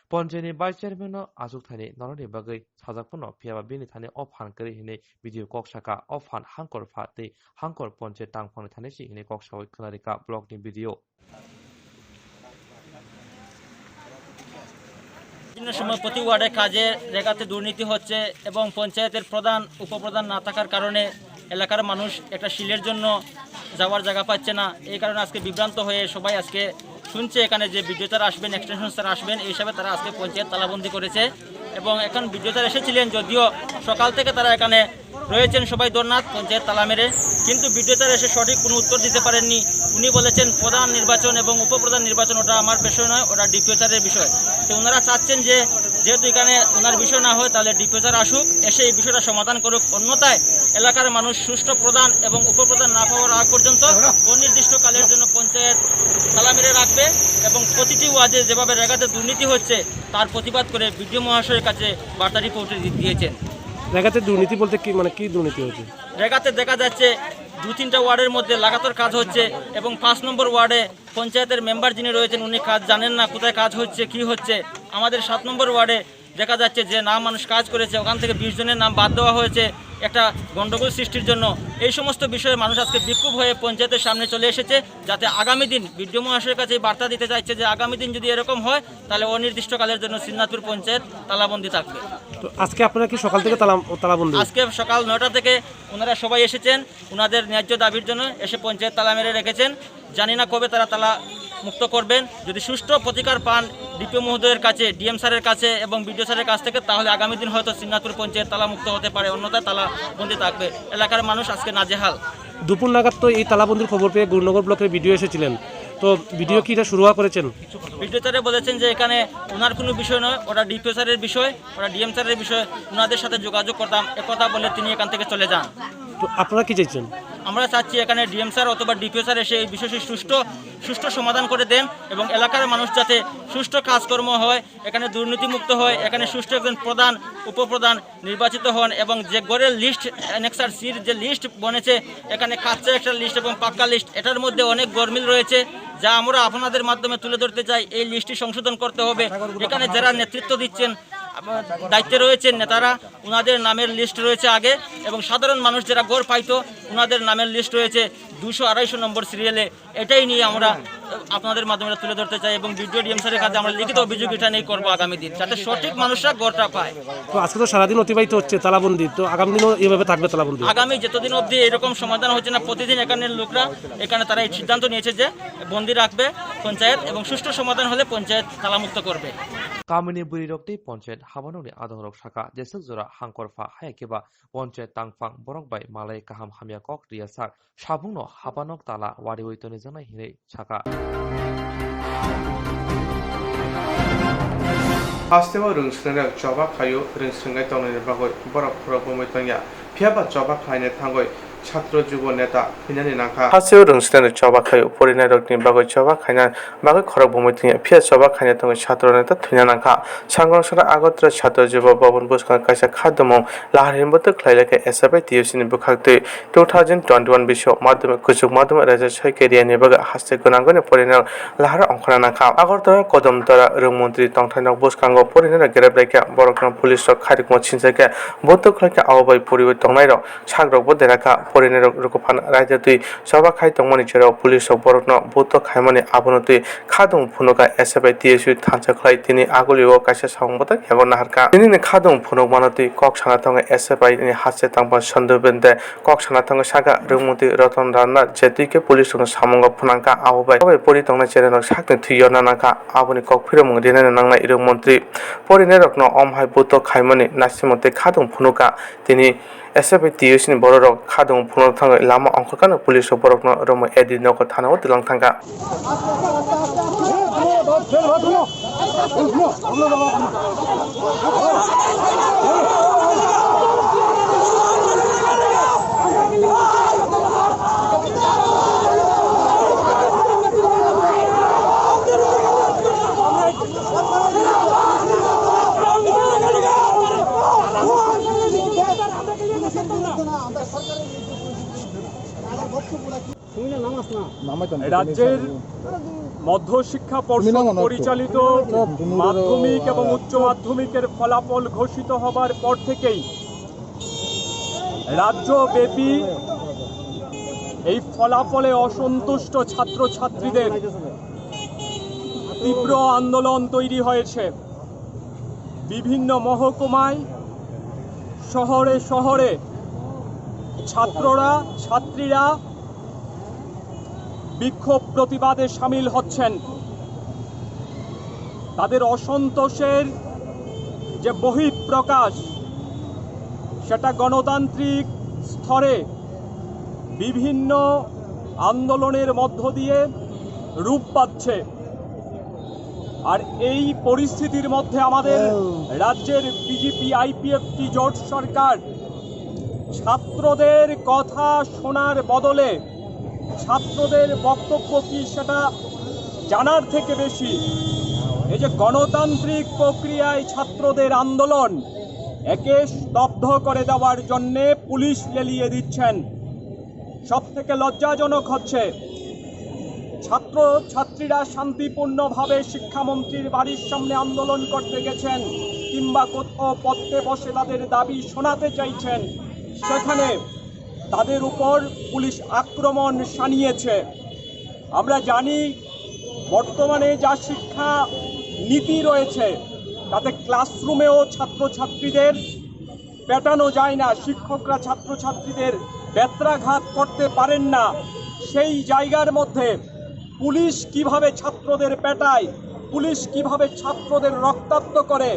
Ponchayatni vice chairman no achukthani norokni bagwi sajak phano, phiyaba bini thani o phan kwrwi hinwi B D O kok saka, o phan Hangkor pha tei Hangkor ponchayat tangphangni thani si hinwi kok sawi khwnarikha block ni B D O. বিভিন্ন সময় প্রতি ওয়ার্ডে কাজে রেগাতে দুর্নীতি হচ্ছে এবং পঞ্চায়েতের প্রধান, উপপ্রধান না থাকার কারণে এলাকার মানুষ একটা সিলের জন্য যাওয়ার জায়গা পাচ্ছে না। এই কারণে আজকে বিভ্রান্ত হয়ে সবাই আজকে শুনছে এখানে যে বিডিও স্যার আসবেন, এক্সটেনশন স্যার আসবেন, এই হিসাবে তারা আজকে পঞ্চায়েত তালাবন্দি করেছে। এবং এখন বিডিও স্যার এসেছিলেন, যদিও সকাল থেকে তারা এখানে রয়েছেন সবাই ধর্নাত পঞ্চায়েত তালা মেরে, কিন্তু বিডিও স্যার এসে সঠিক কোনো উত্তর দিতে পারেননি। উনি বলেছেন, "প্রধান নির্বাচন এবং উপপ্রধান নির্বাচন, ওটা আমার বিষয় নয়, ওটা ডিপিও স্যারের বিষয়।" তো ওনারা চাচ্ছেন যে যেহেতু এখানে ওনার বিষয় না হয়, তাহলে ডিপিও স্যার আসুক, এসে এই বিষয়টা সমাধান করুক, অন্যথায় এলাকার মানুষ সুষ্ঠু প্রধান এবং উপপ্রধান না পাওয়ার আগ পর্যন্ত অনির্দিষ্টকালের জন্য পঞ্চায়েত তালা মেরে রাখবে এবং প্রতিটি ওয়ার্ডে যেভাবে রেগাতে দুর্নীতি হচ্ছে, তার প্রতিবাদ করে বিডিও মহাশয়ের কাছে বার্তা রিপোর্ট দি-, দিয়েছেন। রেগাতে দুর্নীতি বলতে কি, মানে কি দুর্নীতি হয়েছে? রেগাতে দেখা যাচ্ছে দু তিনটা ওয়ার্ডের মধ্যে লাগাতার কাজ হচ্ছে এবং পাঁচ নম্বর ওয়ার্ডে পঞ্চায়েতের মেম্বার যিনি রয়েছেন, উনি কাজ জানেন না, কোথায় কাজ হচ্ছে, কি হচ্ছে। আমাদের সাত নম্বর ওয়ার্ডে দেখা যাচ্ছে যে না মানুষ কাজ করেছে, ওখান থেকে বিশ জনের নাম বাদ দেওয়া হয়েছে একটা গণ্ডগোল সৃষ্টির জন্য। এই সমস্ত বিষয়ে মানুষ আজকে বিক্ষোভ হয়ে পঞ্চায়েতের সামনে চলে এসেছে, যাতে আগামী দিন বিডিও মহাশয়ের কাছে এই বার্তা দিতে চাইছে যে আগামী দিন যদি এরকম হয়, তাহলে অনির্দিষ্টকালের জন্য শ্রীনাথপুর পঞ্চায়েত তালাবন্দি থাকবে। তো আজকে আপনারা কি সকাল থেকে তালা, তালাবন্দি? আজকে সকাল নয়টা থেকে ওনারা সবাই এসেছেন, ওনাদের ন্যায্য দাবির জন্য এসে পঞ্চায়েত তালা মেরে রেখেছেন। জানি না কবে তারা তালা মুক্ত করবেন। যদি সুষ্ঠু প্রতিকার পান ডিপিও মহোদয়ের কাছে, ডিএম স্যারের কাছে এবং বিডিও স্যারের কাছ থেকে, তাহলে আগামী দিন হয়তো শ্রীনাথপুর পঞ্চায়েত তালা মুক্ত হতে পারে, অন্যথায় তালা বন্দি থাকবে। এলাকার মানুষ আজকে নাজেহাল। দুপুর নাগাদ তো এই তালাবন্দির খবর পেয়ে গুরুনগর ব্লকের বিডিও এসেছিলেন, তো বিডিও কি এটা শুরুয়া করেছেন? বিডিও স্যারে বলেছেন যে এখানে ওনার কোনো বিষয় নয়, ওটা ডিপিও স্যারের বিষয়, ওটা ডিএম স্যারের বিষয়, ওনাদের সাথে যোগাযোগ করতাম, একথা বলে তিনি এখান থেকে চলে যান। তো আপনারা কি চাইছেন? আমরা চাচ্ছি এখানে ডিএম স্যার অথবা ডিপিও স্যার এসে এই বিষয়টি সুষ্ঠু সুষ্ঠু সমাধান করে দেন এবং এলাকার মানুষ যাতে সুষ্ঠু কাজকর্ম হয়, এখানে দুর্নীতিমুক্ত হয়, এখানে সুষ্ঠু একজন প্রধান, উপপ্রধান নির্বাচিত হন এবং যে গড়ের লিস্ট, অ্যানেক্সার সির যে লিস্ট বনেছে, এখানে কাচ্চা একটা লিস্ট এবং পাক্কা লিস্ট, এটার মধ্যে অনেক গরমিল রয়েছে, যা আমরা আপনাদের মাধ্যমে তুলে ধরতে চাই। এই লিস্টটি সংশোধন করতে হবে। এখানে যারা নেতৃত্ব দিচ্ছেন, আপ-, দায়িত্বে রয়েছেন নেতারা, ওনাদের নামের লিস্ট রয়েছে আগে এবং সাধারণ মানুষ যারা গড় পাইতো, ওনাদের নামের লিস্ট রয়েছে দুশো আড়াইশো নম্বর সিরিয়ালে। এটাই নিয়ে আমরা আপনাদের মাধ্যমে তুলে ধরতে চাই এবং বিডিও ডিএম স্যারের কাছে আমরা লিখিত অভিযোগ এটা নিয়ে করবো আগামী দিন, যাতে সঠিক মানুষরা গড়টা পায়। তো আজকে তো সারাদিন অতিবাহিত হচ্ছে তালাবন্দি, তো আগামী দিনও এইভাবে থাকবে তালাবন্দি? আগামী যতদিন অবধি এরকম সমাধান হচ্ছে না, প্রতিদিন এখানে লোকরা, এখানে তারা এই সিদ্ধান্ত নিয়েছে যে বন্দি রাখবে পঞ্চায়েত এবং সুষ্ঠু সমাধান হলে পঞ্চায়েত তালামুক্ত করবে। Kamini bwrwirok tei ponchayat habanokni adongrok sakha, jeswk jora hangkor pha, haya khe ba ponchayat tangphang borok bai malai kaham hamya kok riya sak, sabungno habanok tala wariwi tonijaknai hinwi sakha. Hasteo rwng swrwngrok choba khaio, rwng swrwngwi tongnaini bagwi borok khorok bumui tongya, phiyaba choba khlaina thangwi chhatro jubo neta thwinani nangkha. Hasteo rwng swrwngrok choba khaio, porinairokni bagwi choba khaina bagwi khorok bumui tongya, phiya choba khaina thangwi chhatro neta thwina nangkha. Sangrong sora Agartala Chhatro Jubo Bhaban bwskango kaisa khadumung lahar hinbo twi khlai laikha S F I T U C ni bwkhak twi. Two thousand twenty-one bisio madhyamik, kuchuk madhyamik raisa soi kariya ni bagwi haste gwnangwi ni porinai lahar ongkhorna nangkha. Agartala Kodamtala rwng montri tongthai nok bwskango porinai rok grep laikha, borok no police rok khairokma sinchakhe butuk khlaikha, abo bai poriwi tongnai rok sak rok bo derakha. Porinai rok rwkuphan raida twi choba khai tongmani jora police rok borok no butuk khaimani, abono twi khadung phunuka S F I T S U thansa khlai tini agulio kaisa samung bwtang yago naharkha. Tinini khadung phunukmano twi kok sana tongo S F I ni haste tangphang Sandhu Bende. Kok sana tongo saka rwngmwtwi Ratan Rana je twi khe police rokno samungo phunangkha, abo bai, abo bai pori tongnai cherai rok sakni thwi yorna nangkha, aboni kok phiromung rinani nangnai rwngmantri. Porinai rokno om hai butok khaimani naisingmo tei khadung phunukha. Tini S F I T S ni bororok khadung phunuk thangwi lama ongkhorkha, police rok borokno romwi A D nogo thana o twlang thangkha. রাজ্যের মধ্যশিক্ষা পর্ষদ পরিচালিত মাধ্যমিক এবং উচ্চ মাধ্যমিকের ফলাফল ঘোষিত হবার পর থেকেই রাজ্যব্যাপী এই ফলাফলে অসন্তুষ্ট ছাত্রছাত্রীদের তীব্র আন্দোলন তৈরি হয়েছে। বিভিন্ন মহকুমায়, শহরে শহরে ছাত্ররা, ছাত্রীরা বিক্ষোভ প্রতিবাদে সামিল হচ্ছেন। তাদের অসন্তোষের যে বহিঃপ্রকাশ, সেটা গণতান্ত্রিক স্তরে বিভিন্ন আন্দোলনের মধ্য দিয়ে রূপ পাচ্ছে। আর এই পরিস্থিতির মধ্যে আমাদের রাজ্যের বিজেপি আইপিএফটি জোট সরকার ছাত্রদের কথা শোনার বদলে ছাত্রদের বক্তব্য কি সেটা জানার থেকে বেশি এই যে গণতান্ত্রিক প্রক্রিয়ায় ছাত্রদের আন্দোলন একে স্তব্ধ করে দেওয়ার জন্যে পুলিশ লেলিয়ে দিচ্ছেন। সব থেকে লজ্জাজনক হচ্ছে, ছাত্র ছাত্রীরা শান্তিপূর্ণভাবে শিক্ষামন্ত্রীর বাড়ির সামনে আন্দোলন করতে গেছেন কিংবা কোথাও পড়তে বসে তাদের দাবি শোনাতে চাইছেন, সেখানে তাদের উপর পুলিশ আক্রমণ শানিয়েছে। আমরা জানি, বর্তমানে যা শিক্ষা নীতি রয়েছে, তাতে ক্লাসরুমেও ছাত্রছাত্রীদের পেটানো যায় না, শিক্ষকরা ছাত্রছাত্রীদের বেত্রাঘাত করতে পারেন না। সেই জায়গার মধ্যে পুলিশ কিভাবে ছাত্রদের পেটায়, পুলিশ কিভাবে ছাত্রদের রক্তাক্ত করে,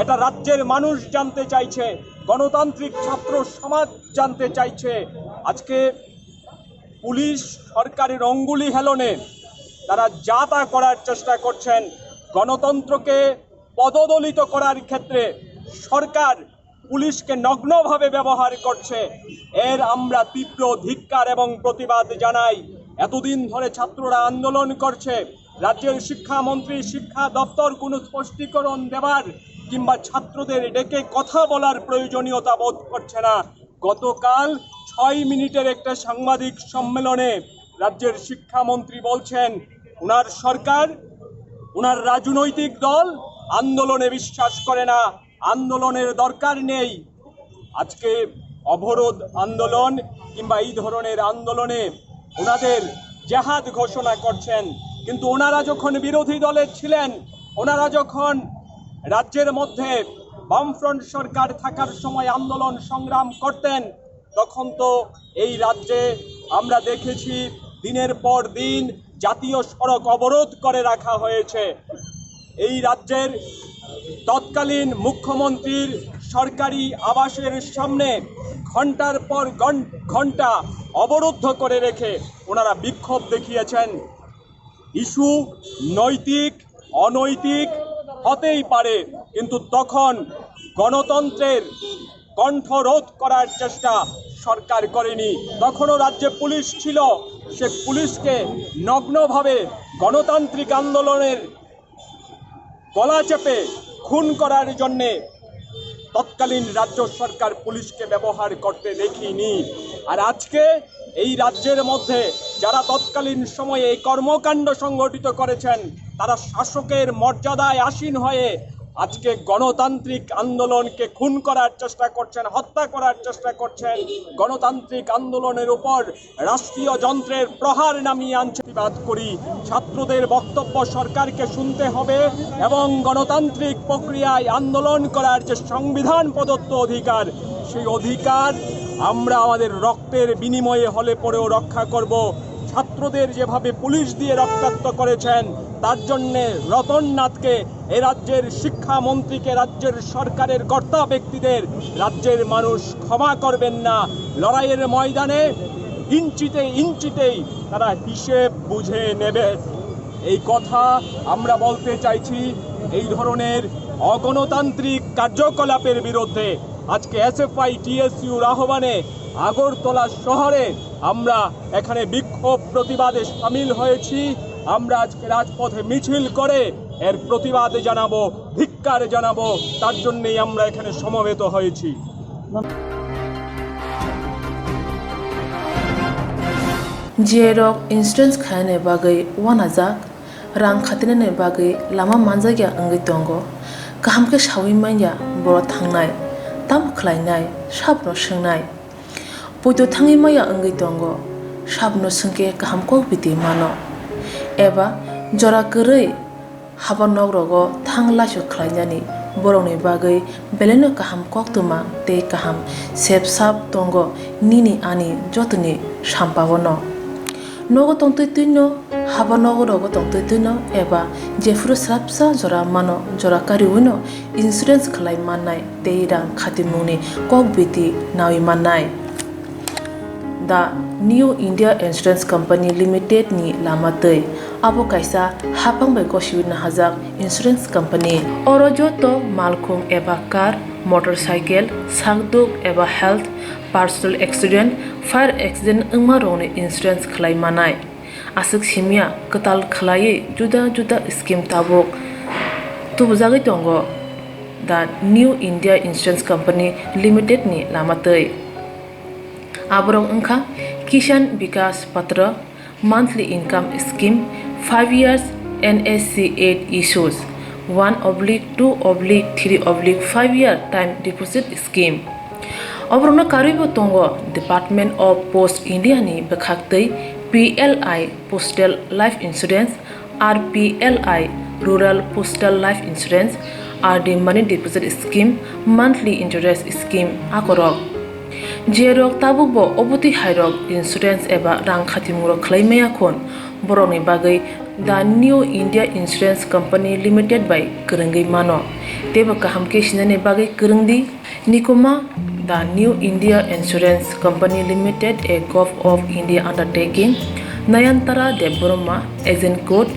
এটা রাজ্যের মানুষ জানতে চাইছে, গণতান্ত্রিক ছাত্র সমাজ জানতে চাইছে। আজকে পুলিশ সরকারের অঙ্গুলি হেলনে তারা যা তা করার চেষ্টা করছেন, গণতন্ত্রকে পদদলিত করার ক্ষেত্রে সরকার পুলিশকে নগ্নভাবে ব্যবহার করছে। এর আমরা তীব্র ধিক্কার এবং প্রতিবাদ জানাই। এতদিন ধরে ছাত্ররা আন্দোলন করছে, রাজ্যের শিক্ষামন্ত্রী, শিক্ষা দপ্তর কোনো স্পষ্টীকরণ দেবার কিংবা ছাত্রদের ডেকে কথা বলার প্রয়োজনীয়তা বোধ করছে না। গতকাল ছয় মিনিটের একটা সাংবাদিক সম্মেলনে রাজ্যের শিক্ষামন্ত্রী বলছেন, ওনার সরকার, ওনার রাজনৈতিক দল আন্দোলনে বিশ্বাস করে না, আন্দোলনের দরকার নেই। আজকে অবরোধ আন্দোলন কিংবা এই ধরনের আন্দোলনে ওনাদের জেহাদ ঘোষণা করছেন, কিন্তু ওনারা যখন বিরোধী দলে ছিলেন, ওনারা যখন রাজ্যের মধ্যে বামফ্রন্ট সরকার থাকার সময় আন্দোলন সংগ্রাম করতেন, তখন তো এই রাজ্যে আমরা দেখেছি দিনের পর দিন জাতীয় সড়ক অবরোধ করে রাখা হয়েছে। এই রাজ্যের তৎকালীন মুখ্যমন্ত্রীর সরকারি আবাসের সামনে ঘন্টার পর ঘন-, ঘন্টা অবরুদ্ধ করে রেখে ওনারা বিক্ষোভ দেখিয়েছেন। ইস্যু নৈতিক, অনৈতিক হতেই পারে, কিন্তু তখন গণতন্ত্রের কণ্ঠ রোধ করার চেষ্টা সরকার করেনি। তখনও রাজ্যে পুলিশ ছিল, সে পুলিশকে নগ্নভাবে গণতান্ত্রিক আন্দোলনের গলা চেপে খুন করার জন্যে তৎকালীন রাজ্য সরকার পুলিশকে ব্যবহার করতে দেখিনি। আর আজকে এই রাজ্যের মধ্যে যারা তৎকালীন সময়ে এই কর্মকাণ্ড সংগঠিত করেছেন, তারা শাসকের মর্যাদায় আসীন হয়ে আজকে গণতান্ত্রিক আন্দোলনকে খুন করার চেষ্টা করছেন, হত্যা করার চেষ্টা করছেন, গণতান্ত্রিক আন্দোলনের উপর রাষ্ট্রীয় যন্ত্রের প্রহার নামিয়ে আনছে। প্রতিবাদ করি, ছাত্রদের বক্তব্য সরকারকে শুনতে হবে এবং গণতান্ত্রিক প্রক্রিয়ায় আন্দোলন করার যে সংবিধান প্রদত্ত অধিকার, সেই অধিকার আমরা আমাদের রক্তের বিনিময়ে হলে পরেও রক্ষা করব। ছাত্রদের যেভাবে পুলিশ দিয়ে রক্তাক্ত করেছেন, তার জন্যে রতন নাথকে, এ রাজ্যের শিক্ষামন্ত্রীকে, রাজ্যের সরকারের কর্তা ব্যক্তিদের রাজ্যের মানুষ ক্ষমা করবেন না। লড়াইয়ের ময়দানে ইঞ্চিতে ইঞ্চিতেই তারা হিসেব বুঝে নেবেন। এই কথা আমরা বলতে চাইছি। এই ধরনের অগণতান্ত্রিক কার্যকলাপের বিরুদ্ধে আজকে এসএফআই টিএসইউর আহ্বানে আগরতলা শহরে আমরা এখানে বিক্ষোভ প্রতিবাদে সামিল হয়েছি। আমরা আজকে রাজপথে মিছিল করে এর প্রতিবাদ জানাবো, ধিক্কার জানাবো, তার জন্যই আমরা এখানে সমবেত হয়েছি। J rok insurance khainani bagwi uanajak, rang khatinani bagwi lama manjakya wngwi tongo. Kaham khe saui manya borok thangnai, tamo khlainai, sabono swngnai. Poito thangwi maya wngwi tongo, sabono swngkhe kaham kok biti mano. Eba jora kwrwi haba nok rogo thang laisok khlainani borokni bagwi belaino kaham koktwma tei kaham sep sap tongo nini ani jotoni sampao no. Nogo tongtwi twino, haba nogo rogo tongtwi twino eba jephuru swrapsa jora mano, jora kariwino insurance khlai mannai tei rang khatimungni kok biti nawi mannai. The New India Insurance Company Limited ni lama twi. Abo kaisa haphang bai gosiwi nahajak insurance company. Oro joto malkhung eba car, motorcycle, sakduk eba health, personal accident, fire accident wngma rokni insurance khlai manai. Aswk simya kwtal khlaiwi juda juda scheme tabuk tubujagwi tongo The New India Insurance Company Limited ni lama twi. Aborok wngkha Kisan Vikas Patra, monthly income scheme, five years N S C eight issues, one oblique two oblique three oblique five year time deposit scheme. Oborokno karwibo tongo Department of Post India ni bwkhaktwi P L I Postal Life Insurance, R P L I Rural Postal Life Insurance, R D Money Deposit Scheme, Monthly Interest Scheme akorok. Jerok tabukbo obotwi hairok insurance eba rang khatimungrok khlai maya khun, borokni bagwi The New India Insurance Company Limited bai kwrwngwi mano, teibo kaham khe sinani bagwi kwrwngdi. Nikuma, The New India Insurance Company Limited, a Govt of India undertaking, Nayantara Debbarma, agent code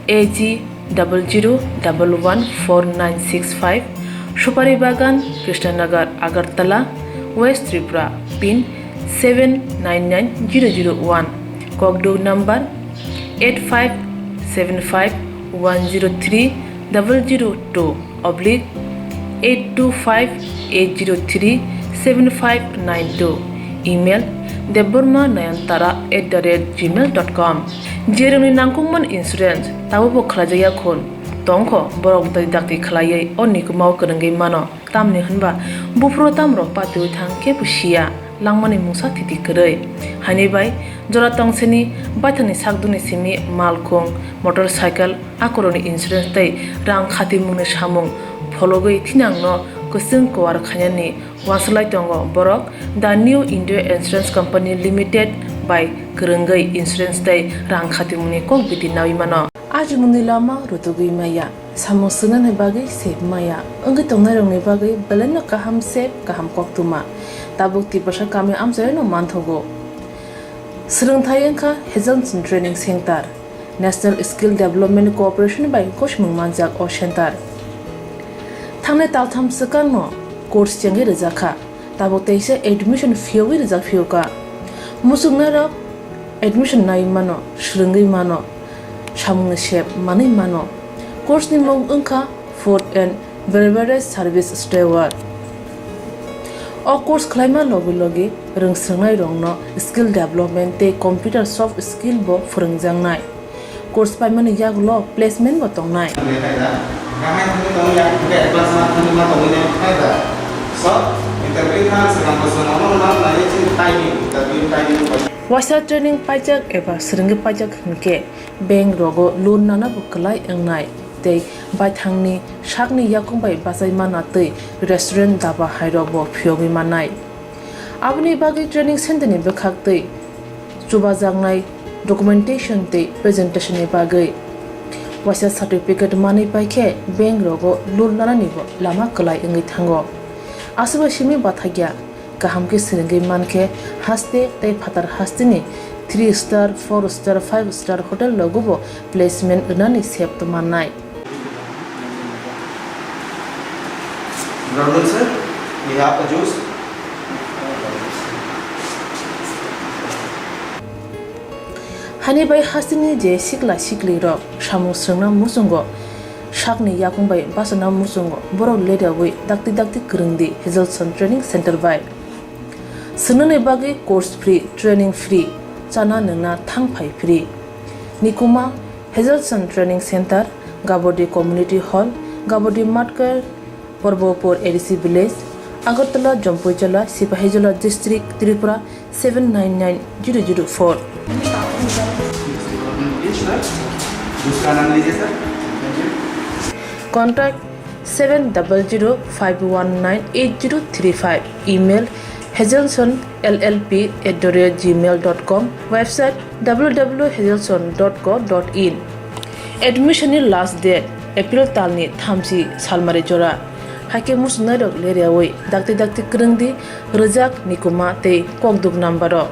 A G double zero double one four nine six five, Supari Bagan, Krishnanagar, Agartala, West Tripura, pin seven nine nine zero zero one, kokduk number eight five seven five one zero three double zero two oblique eight two five eight zero three seven five nine two, email debbarma nayantara at the rate gmail dot com. Jerokni nangkukmani insurance tabukbo khlaijakya khun tongkho, borok twi dakti khlaiwi o nikumao kwrwngwi mano. Tamni hwnba buphuru tamrok patiwi thang khe bo siya, langmani mungsa thiti kwrwi. Haini bai jora tongsini baithangni sakdukni simi malkhung, motorcycle, akorokni insurance tei rang khatimungni samung phologwi thinangno kwchwng kuar khainani uansuk lai tongo borok The New India Insurance Company Limited bai kwrwngwi insurance tei rang khatimungni kok biti naui mano. Ajimungni lama rutugwi maya, samung swngnani bagwi sep maya, wngwi tongnairokni bagwi belaino kaham sep, kaham koktwma. Tabuk Tiprasa kami amchaino manthogo. Swrwngthai wngkha Hazelson Training Center, National Skill Development Corporation bai gosimung manjak o center. Thangnai taltham swkangno course chengwi rwjakha. Tabuk teisa admission phiyogwi rijak phiyokha. Muchungnairok admission nai mano, swrwngwi mano, samungni sep manwi mano. Course ni mung wngkha Food and Beverage Service Steward. O course khlaima logi logi rwngswrwngnairokno skill development tei computer soft skill bo phwrwngjaknai. Course paimani yagulo placement bo tongnai. Waisa training paijak eba swrwngwi paijak hinkhe bank rogo loan nana bo kwlai wngnai tei baithangni sakni yakung bai bachai mana twi restaurant, daba hairok bo phiyogwi mannai. Aboni bagwi training center ni bwkhak twi chubajaknai documentation tei presentation ni bagwi waisa certificate manwi paikhe bank rogo loan lanani bo lama kwlai wngwi thango. Aswkbai simi bathakya kaham khe swrwngwi mankhe haste tei phatar hasteni three star, four star, five star hotel rogo bo placement rwnani sep tongmannai. Good afternoon, sir. We have a juice. Hani bai hasteni je sikla sikli rok samung swrwngna muchungo, sakni yakung bai bachana muchungo, borok leriawi dakti dakti kwrwngdi Hazelson Training Center bai. Swngnani bagwi course free, training free, chana nwngna thang phai free. Nikuma Hazelson Training Center, Gabodi Community Hall, Gabodi Matkar, Porbopur A D C Village, Agartala, Jampuijala, Sipahijola District, Tripura seven nine nine zero zero four. Contact seven double zero five one nine eight zero three five. Email hazelson L L P at the rate gmail dot com. Website W W W hazelson dot co dot in. Admission ni last date April talni thamchi salmari jora. Haikhe muchungnairok leriawi dakti dakti kwrwngdi rwjak nikuma tei kokduk number o.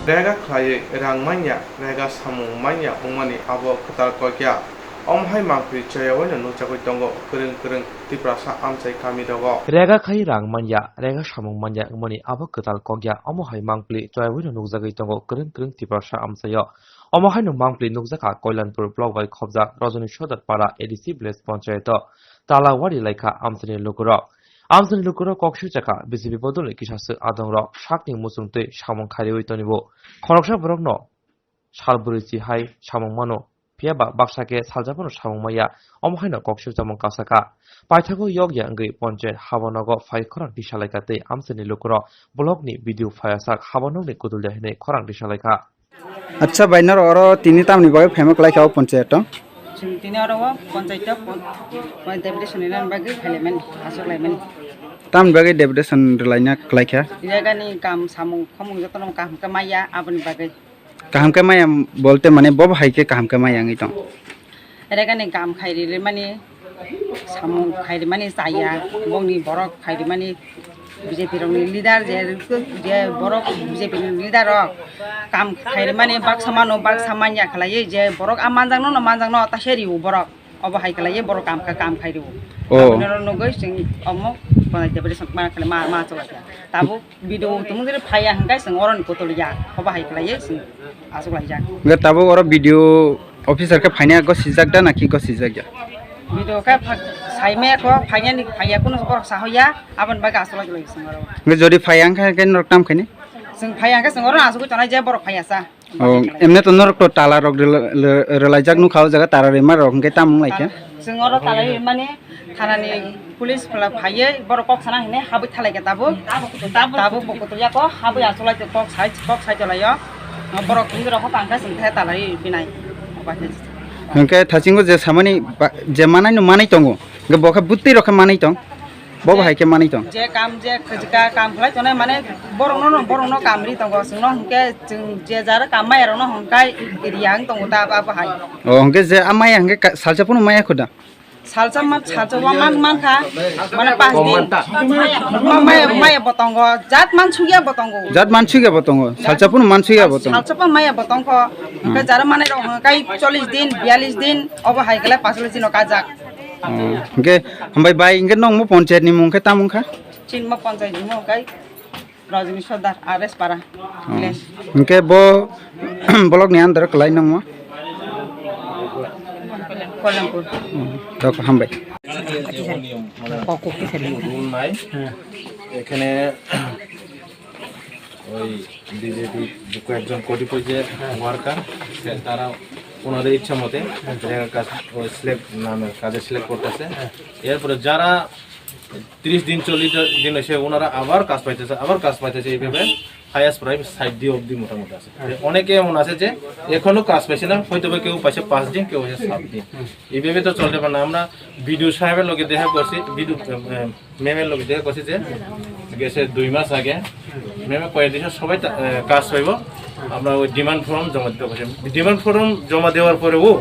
Rega khlaiwi rang manya, rega samung manya wngmani abo kwtal kok ya. Omo hai mangpili choyaui no nukjagwi tongo kwrwng kwrwng Tiprasa amchai kami rogo. Rega khai rang manya, rega samung manya wngmani abo kwtal kok ya. Omo hai mangpili choyaui no nukjagwi tongo kwrwng kwrwng Tiprasa amchaio. Omo haino mangpli nukjakha Koilanpur block bai khobjak Rajani Sodar para A D C village panchayat o tala wari laikha amchaini lukurok. Amchaini lukurok kok swijak kha B J P bodolni kisaswk adongrok sakni muchungtwi samung khairwi tonibo. Khoroksa borokno sal bwrwi chi hai samung mano, phiya ba baksa khe salsa phano samung maya, omo haino kok swijamung kasa kha. Paithago yokya wngwi panchayat habanogo phai khorang tisalaikha tei amchaini lukurok blockni B D O phaiyasak habanokni kutulya hinwi khorang tisalaikha. Acha bai, norok oro tini tamni bagwi phaima kwlai kha o panchayat o? Chwng tini oro o panchayat o pon-, pon-, deputation rwna bagwi phailaimani, aswk laimani. Tamni bagwi deputation rwlaina kwlai kha? Jagani kam samung khomung jotono kaham khe maya, aboni bagwi. Kaham khe maya bolte mane bo hai khe kaham khe maya wngwi tong? Jagani kam khairi rwmani, samung khairi mani chaya, bongni borok khairi mani B J P rokni leader je, je borok B J P ni leader rok kam khairi mani baksa mano, baksa manya khlaiwi je borok a manjakno no manjakno ta se riwo borok, obo hai khlaiwi borok kam kha, kam khairi o. Oh. Aboni oro nugwi chwng omo konai deputation ma khlai ma, ma chwlai kha. Tabuk B D O tumung jere phaiya hwnkhe chwng oroni kotol ya, obo hai khlaiwi chwng aswk laijak. Hwnkhe tabuk oro B D O officer khe phainai go sijak da naki go sijak ya? B D O khe pha-, saimaya kho, phainani phaiya, kunu borok sahoya, aboni bagwi aswk lai lai chwng oro. Hwnkhe jodi phaiya hwnkhe khe norok tam khaini? Chwng phaiya hwnkhe chwng oro aswk tonai je borok phaiya sa. Oh, emne to norok to tala rok rela-, le-, relaijak nukha o jaga tala rema rok hwnkhe tam wng lai khe? Chwng oro tala rimani thanani police phala phaiwi borok kok sana hinwi habwi thalai khe tabuk. Tabuk bo kotol ya kho habwi achuk lai khe kok sai, kok sai tolai o. Borok hinwi rok kho tang khe chwng the tala ri binai. Hwnkhe thachingo je samani ba-, je manai no manai tongo, hwnkhe bo khe bwtwi rok khe manai tong. Bo bo hai khe manwi tong. Je kam je khajika kam khlai tongnai mane borokno no, borokno kam ri tongo. Chwngno hwnkhe chwng je jar kam maya rokno hwnkhe ri yang tongo ta abo hai. Oh, hwnkhe je a maya hwnkhe ka-, salsa phano maya kho da? Salsa ma, salsa wa mang, mang kha. Mane pas din. Ma-, maya, maya bo tongo. Jat man sugya bo tongo. Jat man sugya bo tongo. Salsa phano man sugya bo tongo. Salsa phano maya bo tongkho. Hwnkhe jara manai rok hwnkhe chollish din, biyallish din obo hai khlai paisalish din o kajak. Oh, hwnkhe hambai bai, hwnkhe nongmo panchayat ni mung khe tamo wngkha? Chinmo panchayat ni mung khe Rajni Sordar, R S Para village. Hwnkhe bo block ni under kwlai nongmo? Koilampur. Hmm, dok hambai. Rule নাই। এখানে ওই বিজেপি কয়েকজন কোটিপতি ওয়ার্কার, তারা ওনাদের ইচ্ছা মতে জায়গার কাজ, ওই স্ল্যাব নামে কাজে স্ল্যাব করতেছে। এরপরে যারা ত্রিশ দিন, চল্লিশ দিন হয়েছে, ওনারা আবার কাজ পাইতেছে, আবার কাজ পাইতেছে, এইভাবে হায়েস্ট প্রায় ষাট দিন অবধি মোটামুটি আছে। অনেকে এমন আছে যে এখনো কাজ পাইছে না, হয়তো বা কেউ পাইছে পাঁচ দিন, কেউ পাইছে সাত দিন, এইভাবে তো চলতে পারে না। আমরা বিডিও সাহেবের লগে দেখা করছি, বিডিও, আহ, ম্যামের লগে দেখা করছি যে গেছে দুই মাস আগে ম্যামে কয়েক দিন সবাই তা-, আহ, কাজ পাইব। আমরা ওই ডিমান্ড ফর্ম জমা দিতে বলছি। ডিমান্ড ফর্ম জমা দেওয়ার পরেও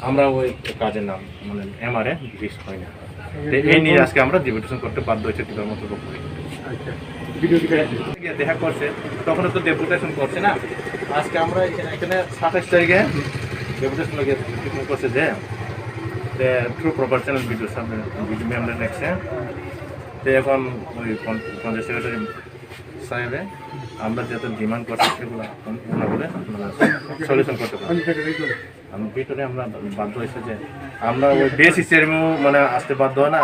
আমরা ওই কাজের নাম, মানে, এমআরএ রিলিজ হয় না। তো এই নিয়ে আজকে আমরা ডেপুটেশন করতে বাধ্য হয়েছি ত্রিপুরা মন্ত্রীর পক্ষ থেকে। আচ্ছা, বিডিও কি দেখা করছে? গিয়ে দেখা করছে, তখন তো ডেপুটেশন করছে না। আজকে আমরা এখানে, এখানে সাতাশ তারিখে ডেপুটেশন গিয়ে ডেপুটেশন করছে যে, যে থ্রু প্রপার চ্যানেল বিডিও সামনে, বিডিও মেমোরেন্ডাম লেখছে। তো এখন ওই পঞ্চ-, পঞ্চায়েত সেক্রেটারি সাহেবে আমরা যত ডিমান্ড করছি সেগুলো ওনারা বলে, মানে, সলিউশন করতে পারে। আমি ভিতরে আমরা বাধ্য হয়েছে যে আমরা ওই বিএসসি চেয়ারম্যানও, মানে, আসতে বাধ্য হয় না,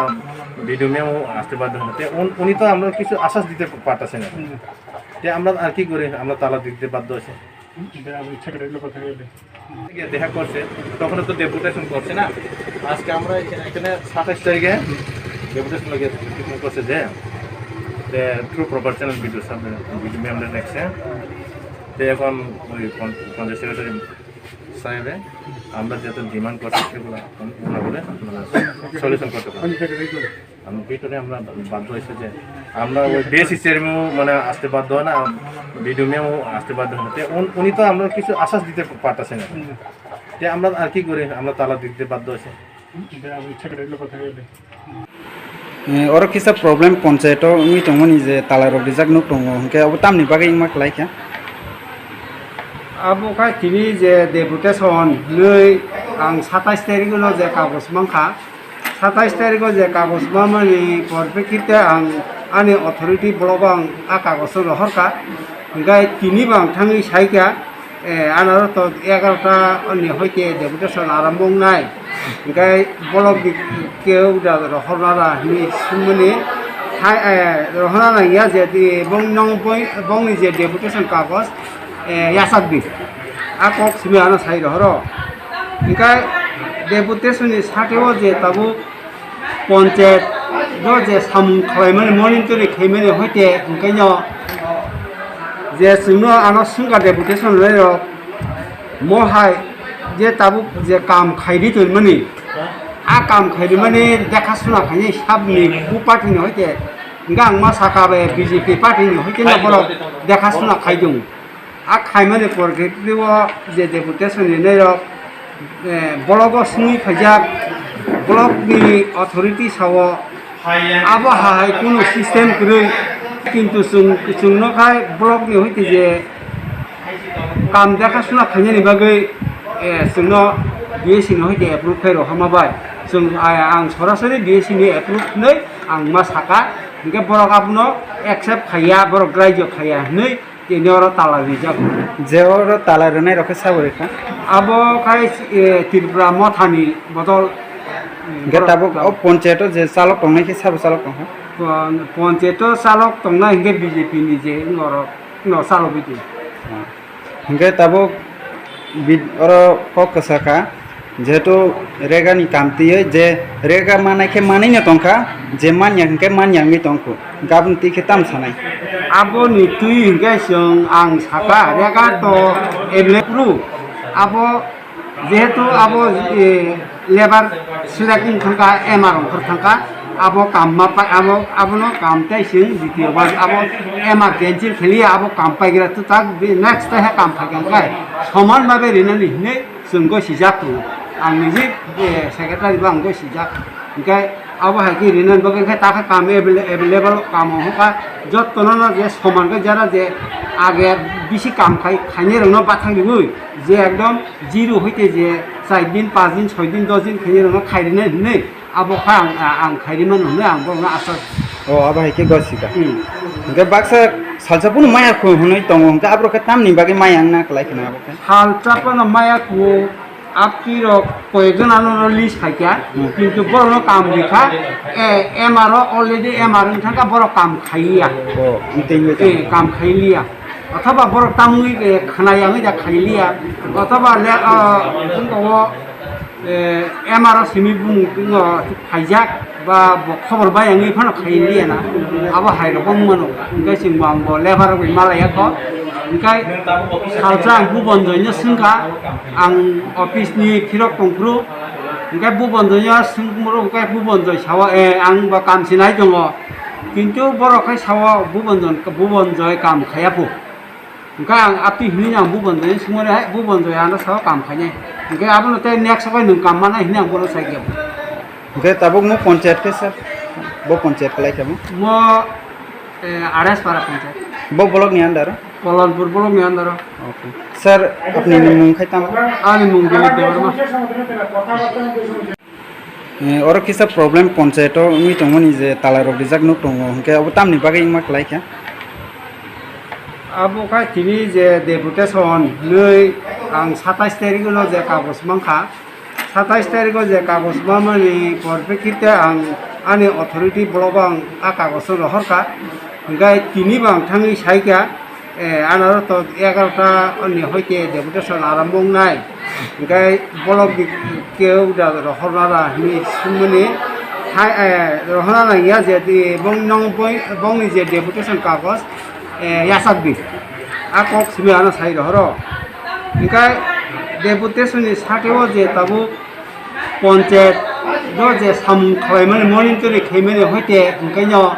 বিডিও ম্যামও আসতে বাধ্য হয় না। তে উন-, উনি তো আমরা কিছু আশ্বাস দিতে পারতেছে না। তে আমরা আর কি করি, আমরা তালা দিতে বাধ্য হয়েছে। গিয়ে দেখা করছে, তখন তো ডেপুটেশন করছে না। আজকে আমরা এখানে, এখানে সাতাশ তারিখে ডেপুটেশন গিয়ে করছে যে, যে থ্রু প্রপার চ্যানেল বিডিও সামনে, বিডিও মেমোরেন্ডাম লেখছে। তো এখন ওই পঞ্চ-, পঞ্চায়েত সেক্রেটারি সাহেবে আমরা যত ডিমান্ড করছি সেগুলো ওনারা বলে, মানে, সলিউশন করতে পারে। আমি ভিতরে আমরা বাধ্য হয়েছে যে আমরা ওই বিএসসি চেয়ারম্যানও, মানে, আসতে বাধ্য হয় না, বিডিও ম্যামও আসতে বাধ্য হয় না। তে উন-, উনি তো আমরা কিছু আশ্বাস দিতে পারতেছে না। তে আমরা আর কি করি, আমরা তালা দিতে বাধ্য হয়েছে। Eh, oro kisa problem panchayat o wngwi tongmani je tala rok rijak nuk tongo, hwnkhe abo tamni bagwi wngma kwlai kha? Abo kha tini je deputation hinwi ang satais tarikh no je kagoj mankha, satais tarikh o je kagoj mamani porpekite ang ani authority block o ang a kagoj no rohorkha, hwnkhe tini bo ang thangwi saikha. Eh, anaro to egarota ni hoite deputation arambo wngnai. Hingke bolok di keu da rohorna da hini sumuni hai, eh, rohorna nangya je di bong nong boi-, bongni je deputation kagoj, eh, yachak di. A kok simi ano sai rohoro. Hingke deputation ni sate o je tabuk ponchayat o je samung khlaimani, monitoring khlaimani hoite hingke no je chwngno ano swngkha deputation rok mo hai je tabuk je kam khaidi tongmani, a kam khaidi mani dekha suna khaini sabni bu party ni hoite hingke ang ma saka bai B J P party ni hoite no borok dekha suna khaidung. A khaimani porkhe o je deputation rinai rok, eh, bologo swngwi khaijak, block ni authority sao, abo hahai kunu system kwrwi, kintu chwng, chwngno khai block ni hoite je kam dekha suna khainani bagwi, eh, chwngno B A C ni hoite approve khai rw hama bai. Chwng, ah, ang sorasori B A C ni approve hwnwi ang ma saka, hingke borok abono accept khaiya, borok graijo khaiya hwnwi. Tini oro tala rijak. Je oro tala rwnai rok khe sabo rikha? Abo khai, eh, Tripura Mothani bodol, eh, hingke borok tabuk tala. O ponchayat o je chalok tongnai khe sabo chalok tongkha? Pon-, ponchayat o chalok tongnai hingke B J P ni je norok no chalogwi tong. Hingke tabuk bid-, oro kok kwsa kha. Jehetu rega ni kam twiwi je rega manai khe manwi no tongkha, je manya hinkhe manya wngwi tongkhu, hinkhe aboni twi khe tamo sanai? Aboni twi hinkhe chwng ang sakha, rega to available, abo jehetu abo, eh, labour select wng thangkha, M R wngkhor thangkha, abo kam ma pai, abo, abono kam tei chwng ditiyo bar abo M R cancel kheliya, abo kam paigra twtak, next tei he kam phaikha khe soman babe rinani hinwi. Chwng gosijak tongo. Ang niji, eh, secretary bo ang gosijak. Hingke abo hai khe rinani bagwi khe takha kam avail-, available kamo hokha jottono no je soman khe jara je age bisi kam khai, khainai rokno bathang riwi je ekdom zero hoite je char din, panch din, soi din, dos din khainai rokno khai rinai hinwi. Abo kha ang, a-, ang khairi mano hwnwi ang borokno asa. O, abo hai khe gosika. Hmm. Hingke baksa salsa phano maya kho hwnwi tongo, hingke aborok khe tamni bagwi maya wngna kwlai khna abo khe? Salsa phano maya kho, apni rok koyekjon ano list khaikha, hmm, kintu borokno kam rikha, e, M R o already M R wng thangkha, borok kam khaiya. O, wngtwi wngwi tongo. E, kam khailiya. Othoba borok tamwi, e, khnaya wngwi da khailiya. Othoba le, o, wngkha o, Eh, M R o simi bumung no phaijak ba bo khobor bai wngwi phano khai liya na. Abo hai rok wng mano. Hingke chwng bo ang bo labour rok bai malaiya kho. Hingke salsa ang Bubonjoy no swngkha, ang office ni phirok tongphuru. Hingke Bubonjoy no swngmoro hingke Bubonjoy sao, eh, ang bo kam sinai tongo. Kintu borok khai sao Bubonjoy, Bubonjoy kam khaiya pho. Hingke ang atwi hinwi ang Bubonjoy swngmani hai, Bubonjoy ano sao kam khainai. Hingke abono tei next o nwng kam manai hinwi ang bono sai khe. Hingke tabuk mo ponchayat khe sir, bo ponchayat kwlai khe mo? Mo, eh, Ares Para ponchayat. Bo block ni under o? Kolonpur block ni under o. Okay. Sir, apni ni mung khai tamo? Ani mung Dilip Debbarma. Eh, oro kisa problem ponchayat o wngwi tongmani je tala rok rijak nuk tongo, hingke abo tamni bagwi wngma kwlai kha? Abo kha tini je deputation hinwi ang satais tarikh no je kagoj mankha, satais tarikh o je kagoj mamani porpekkhite ang ani authority block o ang a kagoj no rohorkha, hingke tini bo ang thangwi saikha. Eh, anaro to egarota ni hoite deputation arambo wngnai. Hingke bolok di keu da rohorna da hinwi swngmani. Hai, eh, rohorna nangya je di bong nong boi-, bongni je deputation kagoj, eh, yachak di. A kok simi ano sai rohoro. Hingke deputation ni sake o je tabuk ponchayat o je samung khlaimani, monitoring khlaimani hoite hingke no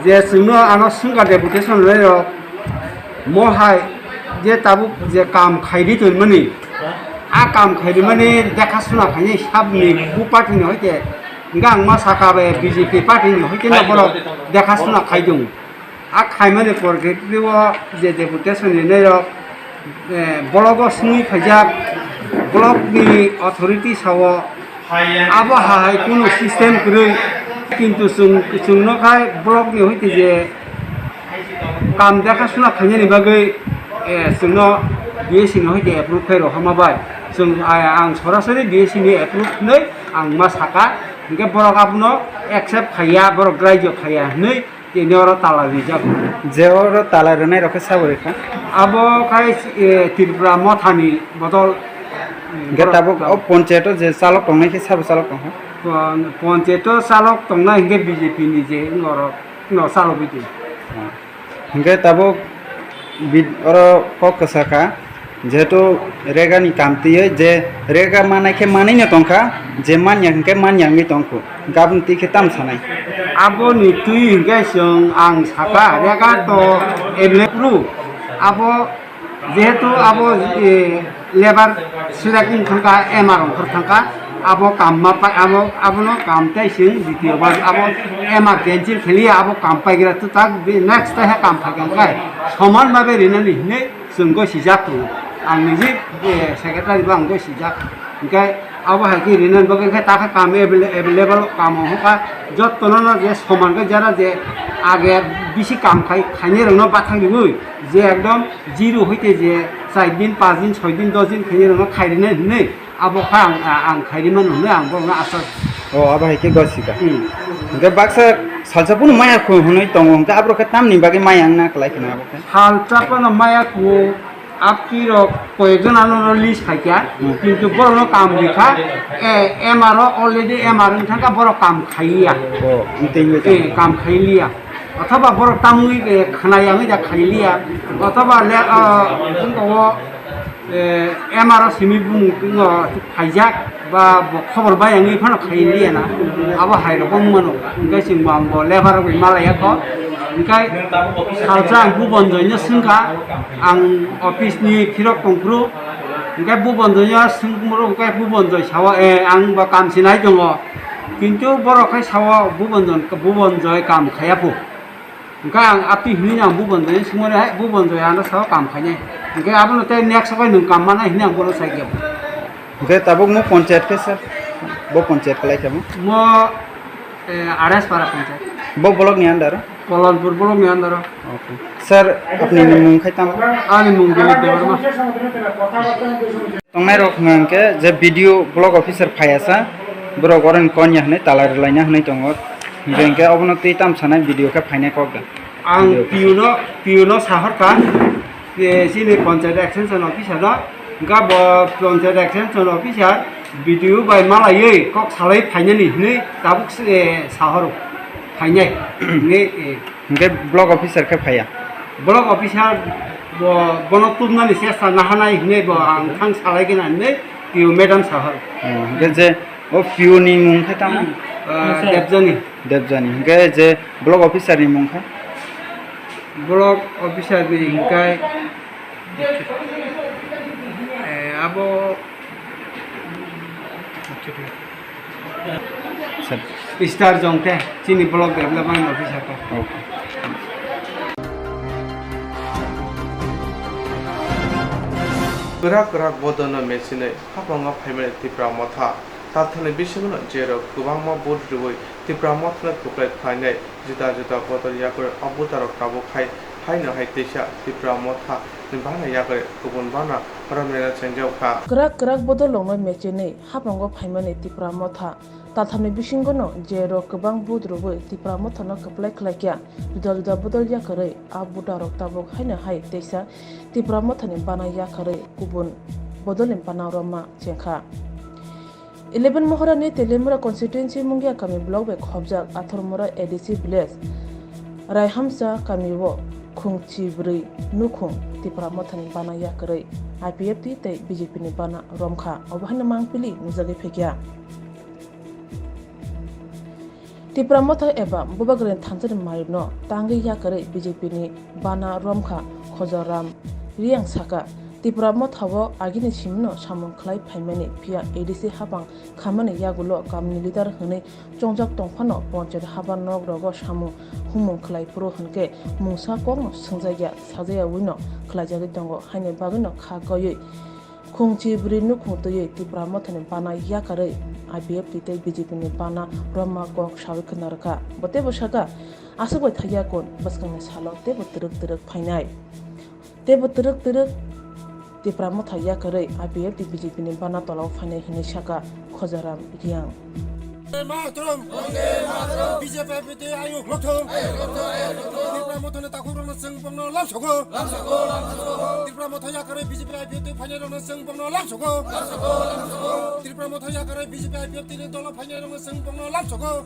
je chwngno ano swngkha deputation rok mo hai je tabuk je kam khaidi tongmani, a kam khaidi mani dekha suna khaini sabni bu party ni hoite hingke ang ma saka bai B J P party ni hoite no borok dekha suna khaidung. A khaimani porkhe o je deputation rinai rok, eh, block o swngwi khaijak, block ni authority sao abo hahai kunu system kwrwi, kintu chwng, chwngno khai block ni hoite je kam dekha suna khainani bagwi Eh, chwngno B S C ni hoite approve khe rohorma bai. Chwng, ah, ang sorasori B S C ni approve hwnwi ang ma saka. Hinkhe borok abono accept khaiya, borok graijo khaiya hwnwi tini oro tala rijak. Je oro tala rwnai rok khe sabo rikha? Abo khai, eh, Tripura Mothani bodol, eh, Hinkhe borok tabuk tabuk. O ponchayato je chalok tongnai khe sabo chalok tongkha? Pon-, ponchayato chalok tongnai hinkhe B J P ni je norok no chalogwi di. Ah. Hinkhe tabuk bid-, oro kok kwsa kha, jehetu rega ni kam twiwi je rega manai khe manwi no tongkha, je manya hinkhe manya wngwi tongkhu, hinkhe aboni twi khe tam sanai? Aboni twi hinkhe chwng ang saka rega to available, abo jehetu abo, eh, Labour strike wng thangkha, M R ongkhor thangkha, abo kam ma pai, abo, abono kam tei chwng ditiyo bar abo M R cancel kheliya, abo kam paigra twtak, next taiha kam phaikha khai soman babe rinani hinwi chwng gosijak tongo. Ang niji, eh, secretary bo ang gosijak. Hinkhe abo hai khe rinani bagwi khe takha kam avail-, available kam ongkha, jottono no je soman khe jara je age bisi kam khai, khainai rokno bathang riwi je ekdom zero hoite je char din, panch din, soi din, dos din khainai rokno khai rinai hinwi abo kha ang, ang khai rimano hinwi ang borokno asa. O, abo hai khe gosika. Hmm. Hinkhe baksa salsa phano maya khu hwnwi tongo, hinkhe aborok khe tamni bagwi maya wngna kwlai kheno abo khe? Salsa phano maya khu, apni rok koyekjon ano list phaikha, hmm, kintu borokno kam rikha, eh, M R o already M R wng thangkha, borok kam khaiya. O, wngtwi wngwi Eh, tongkha. Kam khailiya. Othoba borok tamwi, eh, khna yangwi da khailiya. Othoba le, ah, wngkha o, eh, M R o simi bumung no phaijak ba bo khobor bai yangwi phano khailiya na. Abo hai rok wng mano. Hinkhe chwng bo ang bo lebar rok bai malaiya kho. Hinkhe salsa ang Bhuban Joy no swngkha, ang office ni phirok tongphuru. Hinkhe Bhuban Joy no swngmoro hinkhe Bhuban Joy sao, eh, ang bo kam sinai tongo. Kintu borok khai sao Bhuban Joy, Bhuban Joy kam khaiya phu. Hinkhe ang atwi hinwi ang Bhuban Joy swngmani hai, Bhuban Joy ano sao kam khainai. Hinkhe abono tei next o kai nwng kam manai hinwi ang bono sai khe. Hinkhe tabuk mo ponchayat khe sir? Bo ponchayat kwlai khe mo? Mo, eh, R S Para ponchayat. Bo block ni under o? Kolonpur block ni under o. Okay. Sir, apni ni mung khai tamo? Ani mung Dilip Debbarma. Tongnai rok hwnka hwnkhe je B D O block officer phaiya sa, borok oroni konya hwnwi tala rwlaina hwnwi tongo. Hinkhe hinkhe obono twi tam sanai B D O khe phainai kok da. Ang B D O P U no, P U no sahorkha, je chini panchayat extension officer no, hinkhe bo panchayat extension officer B D O bai malaiwi kok salai phainani hwnwi tabuk se, eh, sahoro phainai hwnwi, eh. Hinkhe block officer khe phaiya? Block officer bo, bono tubnani chesta nahanai hinwi bo ang thang salai gana hinwi P U madam sahor. Oh, hinkhe je o P U ni mung khe tamo? Ah, Debjani. Debjani. Hinkhe je block officer ni mung khe? Block officer ni hinkhe, eh, abo Sir. Star Jongte, chini block development officer ko. Okay. Kwrak kwrak bodolno mechinwi haphango phaimani Tipra Motha. Tathani bisingono jerok kwbangma vote rwui Tipra Mothano kwplai khlainai juda juda bodol yakarwi o voterrok tabuk hai haino hai teisa Tipra Motha ni bana yakarwi kubun bana romlena chengjak kha. Kwrak kwrak bodol rokno mechinwi haphango phaimani Tipra Motha. Tathamni bisingono je rok kwbang vote rwui Tipra Mothano kwplai khlaikha, juda juda bodol yakarwi a voterrok tabuk haino hai teisa Tipra Mothani bana yakarwi kubun bodolni bana romma chengkha. Eleven Mohorani Telemura constituency Mungiakami block bai khobjak Athormura A D C village Raihamsa kamio khungchi bwrwi nukhung Tipra Mothani bana yakarwi I P F T tei B J P ni bana romkha, obo haino mangpili nujagwi phaikha. Tipra Motha eba Bubagrani thansani mayupno tangwi yakarwi B J P ni bana romkha Khojaram Riyang saka, Tipra Motha o agini simino samung khlai phaimani, phiya A D C haphang khamani yagulo kamni leader hwnwi chongjak tongphano ponchayat haba nok rogo samung humung khlai phuru hwnkhe mungsa kokno swngjak ya sajaya wino khlaijagwi tongo, haini bagwino kha goiwi khungchi bwrwi nukhung twiwi Tipra Mothani bana yakarwi I P F T tei B J P ni bana romma kok sawi khna rwkha. Bo teibo sakha, aswk bai thakya kun bwskangni salo teibo twrwk twrwk phainai. Teibo twrwk twrwk Tipra Motha yakarwi I P F T B J P ni bana tolao phainai hwnwi sakha Khojaram Riyang. Matram! BJP I P F T ayuk lokthung! Tipra Mothani takhukrokno chwng bongno lamsogo! Tipra Motha yakarwi BJP I P F T phainairokno chwng bongno lamsogo! Tipra Motha yakarwi BJP I P F T ni dolo phainairokno chwng bongno lamsogo!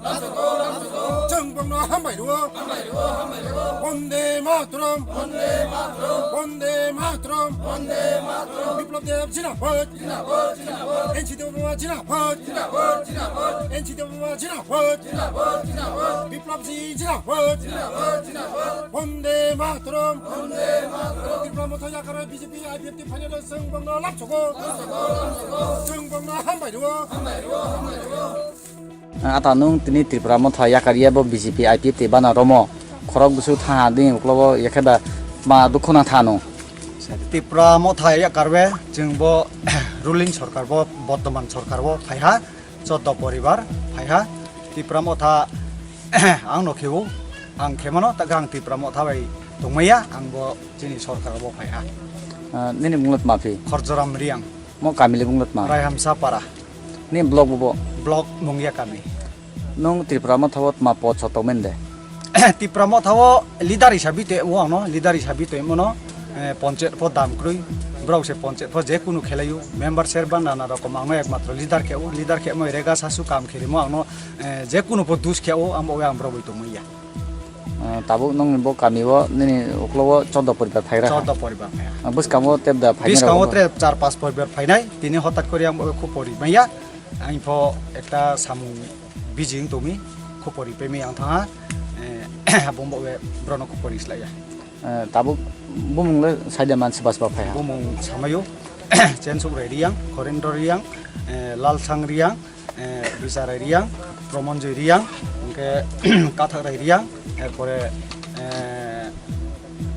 Chwng bongno hambai rwo! Vande Matram! Vande Matram! Biplab Deb Jindabad! N C Debbarma Jindabad! N C Debbarma Jindabad! Biplab Ji Jindabad! Vande Matram! Tipra Motha yakarwi BJP I P F T phainairokno chwng bongno lamsogo! Chwng bongno hambai rwo! Ata nwng tini Tipra Motha yakarya bo B J P I P F T bana romo khorok bwswk thaha nini uklogo yakhe da ma dukhu nang tha nwng. Tipra Motha yakarwi chwng bo ruling sorkar bo, bortoman sorkar bo phaiha, choddo poribar phaiha. Tipra Motha ang no kheo, ang khemano ta gang Tipra Motha bai tongmaya, ang bo chini sorkar bo phaiha. Ah, nini bunglet mapi? Khorjoram Riyang. Mo kamili bunglet ma? Raihamsa Para. Ni block bo bo? Block Mungya kami. Nung Tipra Motha o tma pod sotok men de? Tipra Motha o leader hisabi te mo ano, leader hisabi te mono, eh, ponchayat po dam krui, brok se ponchayat po je kunu khelayu, member serban nana rokom ang ekmatro leader khe o, leader khe mo rega sasu kam khiri mo ang no, eh, je kunu po dus khe o, amo ang brok bai tongmaya. Ah, tabuk nungni bo kami o nini uklo o choddo poribar phaigra. Choddo poribar phaiha. Ah, bwskango tebda phainai rok. Bwskango tre char pas poribar phainai, tini hotat kori ang bo khupori maya. Ang pho ekta samung busy wng tongmi, khupori pemi ang thangha. Eh, abo bo be brono khupori slaiya. Eh, tabuk bumung le saida man sibas ba phaiha. Bumung samayo, Chensuk Rai Riyang, Khorendro Riyang, eh, Lalsang Riyang, eh, Bichar Riyang, Promonjoy Riyang, hwnkhe Kathak Rai Riyang, erpore, eh,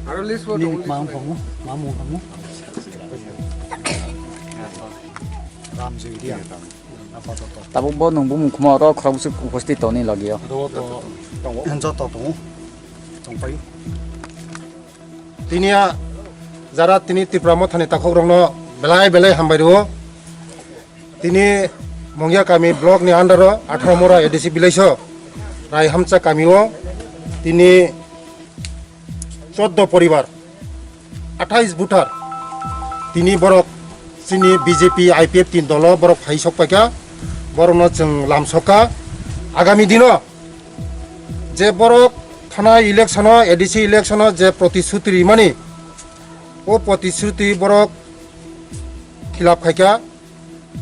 aro list bo ni tongo, list mamung bo. Phamu, mamung phamu. Ramjoy Riyang. Apatot. Tabuk bo nung bumung khuma oro khorok bwswk upasthit tongni logio. Ro to tongo. Joto tongo. Tongpaio. Tini a jara tini Tipra Mothani takhukrokno belai belai hambai rwo. Tini Mungya kami block ni under o atharo mora A D C village o Rai Hamcha kami o tini choddo poribar, athais voter tini borok chini B J P I P F T ni dolo borok phai sok paikha, borokno chwng lam sokha. Agami dino je borok thanai election o, A D C election o je protisruti rimani, o protisruti borok khilap khaikha.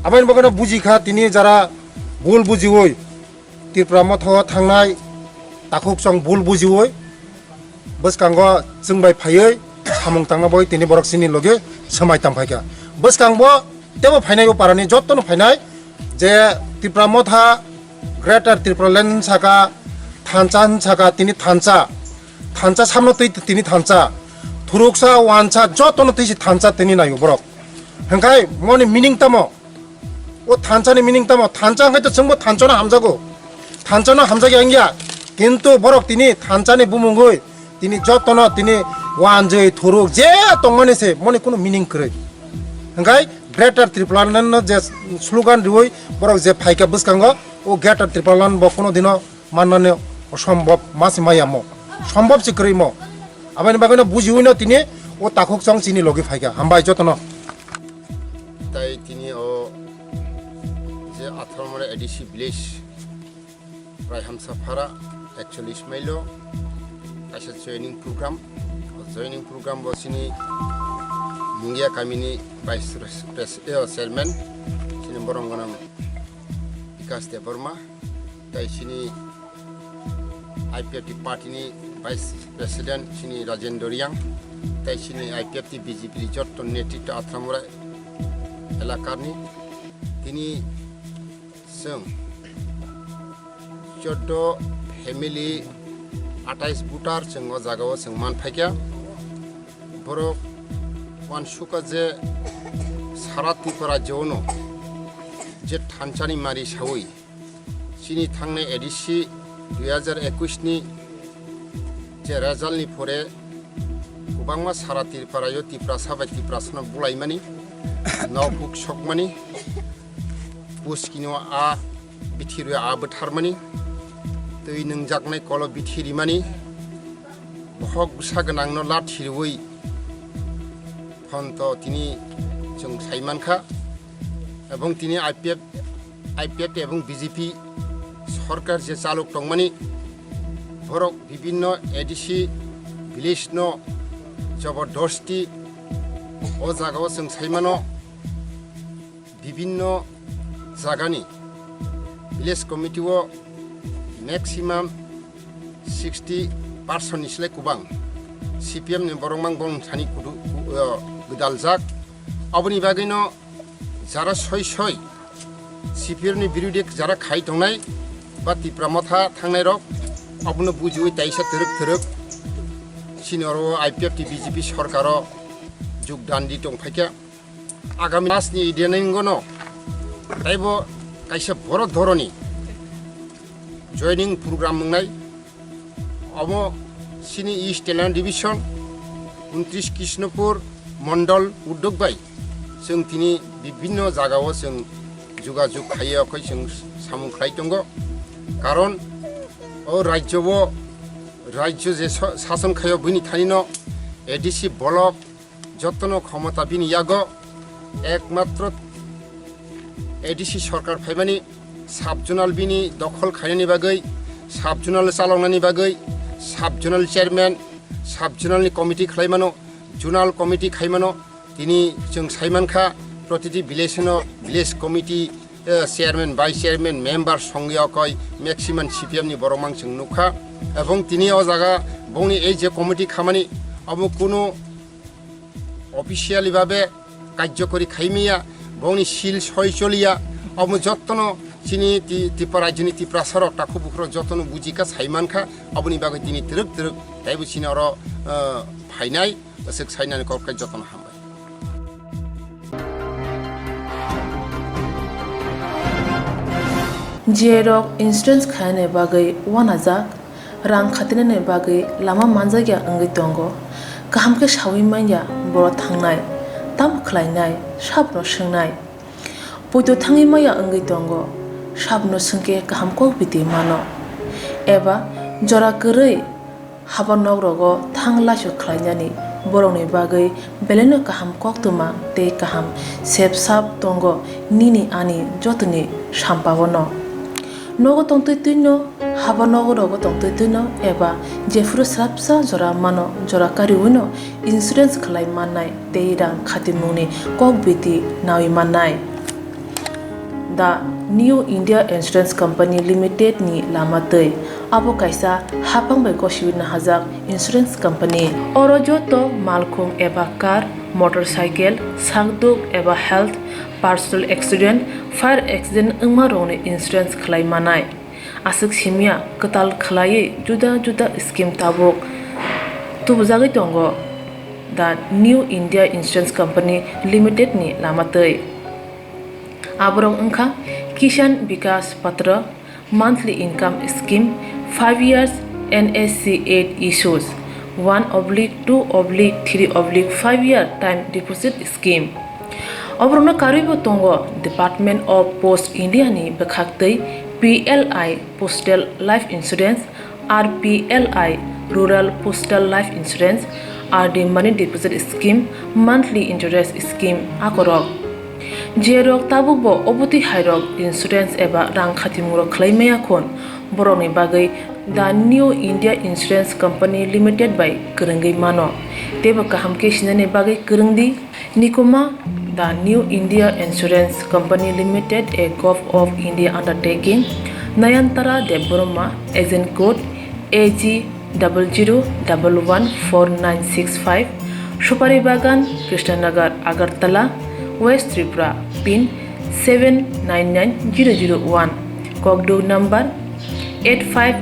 Aboni bagwino bujikha tini jara bul bujiwi Tipra Motha o thangnai takhuk chwng bul bujiwi bwskango chwng bai phaiwi samung tangna bagwi tini borok chini logi swmai tang phaikha. Bwskangbo tebo phainai o parani jottono phainai je Tipra Motha Greater Tipraland saka thansa hinsaka tini thansa, thansa samno twi tini thansa, thuruksa wansa jottono twi si thansa tini naio borok. Hwnkhe moni meaning tamo? O thansa ni meaning tamo? Thansa hwnkhe to chwngbo thansa no hamjago, thansa no hamjagya wngya, kintu borok tini thansa ni bumungwi tini jotono tini wanjwi thuruk je tongmani se moni kunu meaning kwrwi. Hwnkhe Greater Tipraland no je slogan riwi borok je phaikha bwskango, o Greater Tipraland bo kunu dino mannani osombob ma se maya mo, sombob se kwrwi mo. Aboni bagwino bujiwi no tini o takhuk chwng chini logi phaikha. Hambai jotono. Tai tini o je atharo mora A D C village Raihamsa Phara ekchollish mailo kaisa joining program. O joining program bo chini Mungia kamini vice pres-, pres-, eh, chairman chini borong gwnang Bikas Debbarma, tai chini I P F T party ni vice president chini Rajendra Riyang, tai chini I P F T B J P ni jotto netritto Atramura elakar ni. Tini chwng choddo family, atais voter chwng o jaga o chwng man phaikha. Borok uansukha je sara Tripura rajyo no je thansa ni mari sawi chini thangnai A D C dui hajar ekush ni je result ni phore Kwbangma sara Tripura-o Tiprasa bai Tiprasano bulaimani, nok buk sokmani, puskino a bithirwi a bwtharmani, twi nwngjaknai kolo bithirimani, bohok bwsa gwnangno lathirwi phonto tini chwng sai mankha. Ebong tini I P F, I P F ebong B J P sorkar je chalok tongmani, borok bibinno A D C village no jobordosti o jagao chwng saimano, bibinno jagani village committee o maximum sixty percent ni slai kubang C P M ni borok mang bong thani kudu, ku-, o, gwdaljak. Aboni bagwino jara soi soi C P M ni birodhi jara khai tongnai ba Tipra Motha thangnai rok abono bujiwi taisa twrwk twrwk chini oro I P F T B J P sorkaro jugdan di tong phaikha. Agami masni idenengono taibo kaisa boro dhoroni joining program wngnai. Omo chini East Telang Division, untris Krishnapur Mondol uddog bai chwng tini bibinno jagao chwng jugajug khaiwi okhoi chwng samung khlai tongo. Karon o rajyo o, rajyo je sa-, sason khaio bini thanino A D C block jotono khomota bini yago, ekmatro A D C sorkar phaimani sub-zonal bini dokhol khainani bagwi, sub-zonal chaloknani bagwi, sub-zonal chairman, sub-zonal ni committee khlaimano, zonal committee khaimano, tini chwng saimankha, protiti village no village committee, eh, chairman, vice chairman, member songwi okoi maximum C P M ni borok mang chwng nukha. Ebong tini o jaga bongni ei je committee khamani, abo kunu officially babe karjokori khaimaya, bongni sil soi choliya, omo jottono chini Ti-, Tripura rajyoni Tiprasarok takhuk bukhurok jottono bujikha, saimankha, aboni bagwi tini twrwk twrwk taibo chini oro, eh, phainai, aswk sainani kok khe jottono hambai. J rok insurance khainani bagwi uanajak. Rang khatinani bagwi lama manjakya wngwi tongo. Kaham khe saui manya borok thangnai, tamo khlainai, sabono swngnai. Poito thangwi manya wngwi tongo, sabono swngkhe kaham kok biti mano. Eba jora kwrwi haba nok rogo thang laisu khlainani borokni bagwi belaino kaham koktwma tei kaham sep sap tongo nini ani jotoni sampao no. Nogo tongtwi twino, haba nogo rogo tongtwi twino, eba jephuru swrapsa jora mano, jora kariwino insurance khlai mannai tei rang khatimungni kok biti naui mannai. The New India Insurance Company Limited ni lama twi, abo kaisa haphang bai gosiwi nahajak insurance company. Oro joto malkhung eba car, motorcycle, sakduk eba health, personal accident, fire accident wngma rokni insurance khlai manai. Aswk simya kwtal khlaiwi juda juda scheme tabuk tubujagwi tongo the New India Insurance Company Limited ni lama twi. Aborok wngkha Kisan Vikas Patra, monthly income scheme, five years N S C eight issues, one oblique two oblique three oblique five year time deposit scheme. Oborokno karwibo tongo Department of Post India ni bwkhaktwi P L I Postal Life Insurance, R P L I Rural Postal Life Insurance, R D Money Deposit Scheme, Monthly Interest Scheme akorok. Jerok tabukbo obotwi hairok insurance eba rang khatimungrok khlai maya khun, borokni bagwi The New India Insurance Company Limited bai kwrwngwi mano. Teibo kaham khe sinani bagwi kwrwng di. Nikuma, The New India Insurance Company Limited, a Govt of India undertaking, Nayantara Debbarma, agent code A G double zero double one four nine six five, Supari Bagan, Krishnanagar, Agartala, West Tripura, pin seven nine nine zero zero one, kokduk number eight five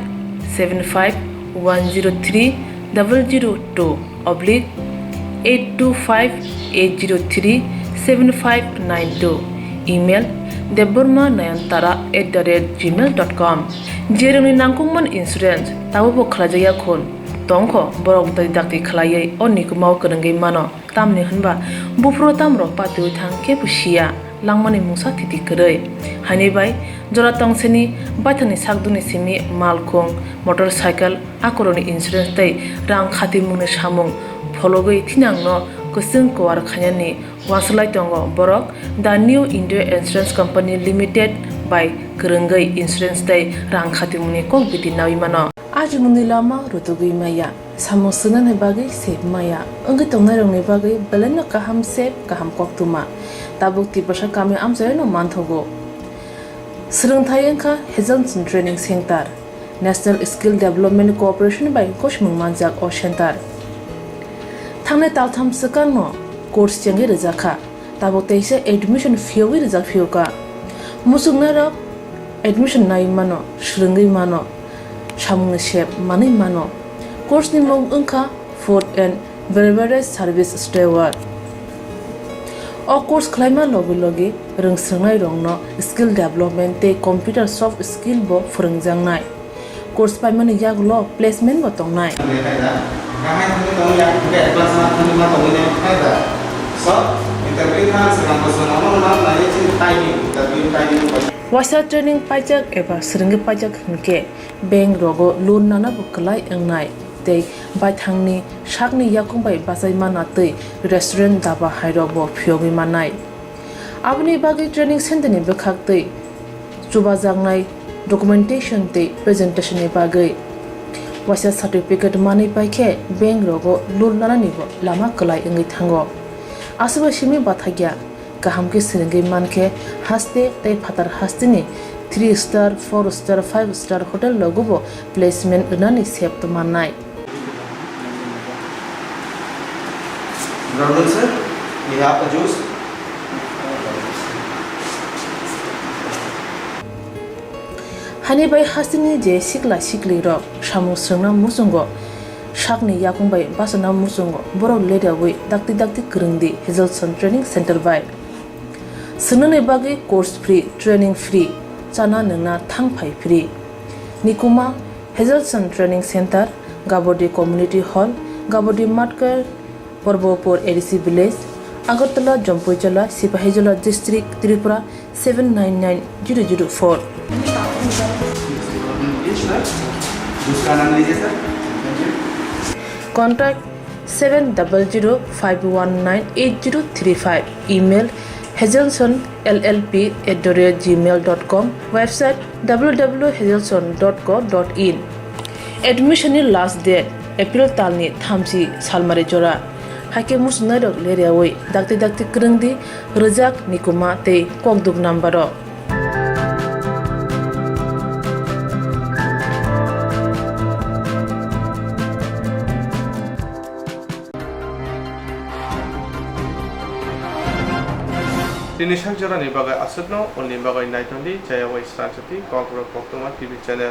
seven five one zero three double zero two oblique eight two five eight zero three seven five nine two, email debbarma nayantara at the rate gmail dot com. Jerokni nangkukmani insurance tabukbo khlaijakya khun, Tongkho borok dakti dakti khlaiwi o nikumao kwrwngwi mano, tamni hwnba buphuru tamrok patiwi thang kebo siya, langmani mungsa thiti kwrwi. Haini bai jora tongseni baithangni sakdukni simi malkhung, motorcycle, akorokni insurance tei rang khatimungni samung phologwi thinangno kwchwng kuar khainani uansuk lai tongo borok The New India Insurance Company Limited bai kwrwngwi insurance tei rang khatimungni kok biti naui mano. Ajimungni lama rutugwi maya, samung swngnani bagwi sep maya, wngwi tongnairokni bagwi belaino kaham sep, kaham koktwma. Tabuk Tiprasa kami amchaino manthogo. Swrwngthai wngkha Hazelson Training Center, National Skill Development Corporation bai gosimung manjak o center. Thangnai taltham swkangno course chengwi rwjakha. Tabuk teisa admission phiyogwi rijak phiyokha. Muchungnairok admission naiwi mano, swrwngwi mano, samungni sep manwi mano. Course ni mung wngkha Food and Beverage Service Steward. O course khlaima logi logi rwngswrwngnairokno skill development tei computer soft skill bo phwrwngjaknai. Course paimani yagulo placement bo tongnai. Waisa training paijak eba swrwngwi paijak hwnkhe bank rogo loan nana bo kwlai wngnai tei baithangni sakni yakung bai bachai mana tei restaurant daba hairok bo phiyogwi mannai. Aboni bagwi training center ni bwkhak tei chubajaknai documentation tei presentation ni bagwi waisa certificate manwi paikhe bank rogo loan nanani bo lama kwlai wngwi thango. Aswkbai simi bathakya kaham khe swrwngwi mankhe haste tei phatar hasteni three star, four star, five star hotel rogo bo placement rwnani sep tongmannai. Good afternoon, sir. We have a juice. Hani bai hasteni je sikla sikli rok samung swrwngna muchungo, sakni yakung bai bachana muchungo, borok leriawi dakti dakti kwrwngdi Hazelson Training Center bai. Swngnani bagwi course free, training free, chana nwngna thang phai free. Nikuma Hazelson Training Center, Gabodi Community Hall, Gabodi Matkar, Porbopur A D C Village, Agartala, Jampuijala, Sipahijola District, Tripura seven nine nine zero zero four. दूसरा नाम लीजिए sir. Contact seven double zero five one nine eight zero three five. Email hazelson L L P at the rate gmail dot com. Website W W W hazelson dot co dot in. Admission ni last date April talni thamchi salmari jora. Haikhe muchungnairok leriawi dakti dakti kwrwngdi rwjak nikuma tei kokduk number o. Tini sak jorani bagwi aswkno, uni bagwi naitongdi Jayawai Sranchati Kokborok Koktwma T V channel.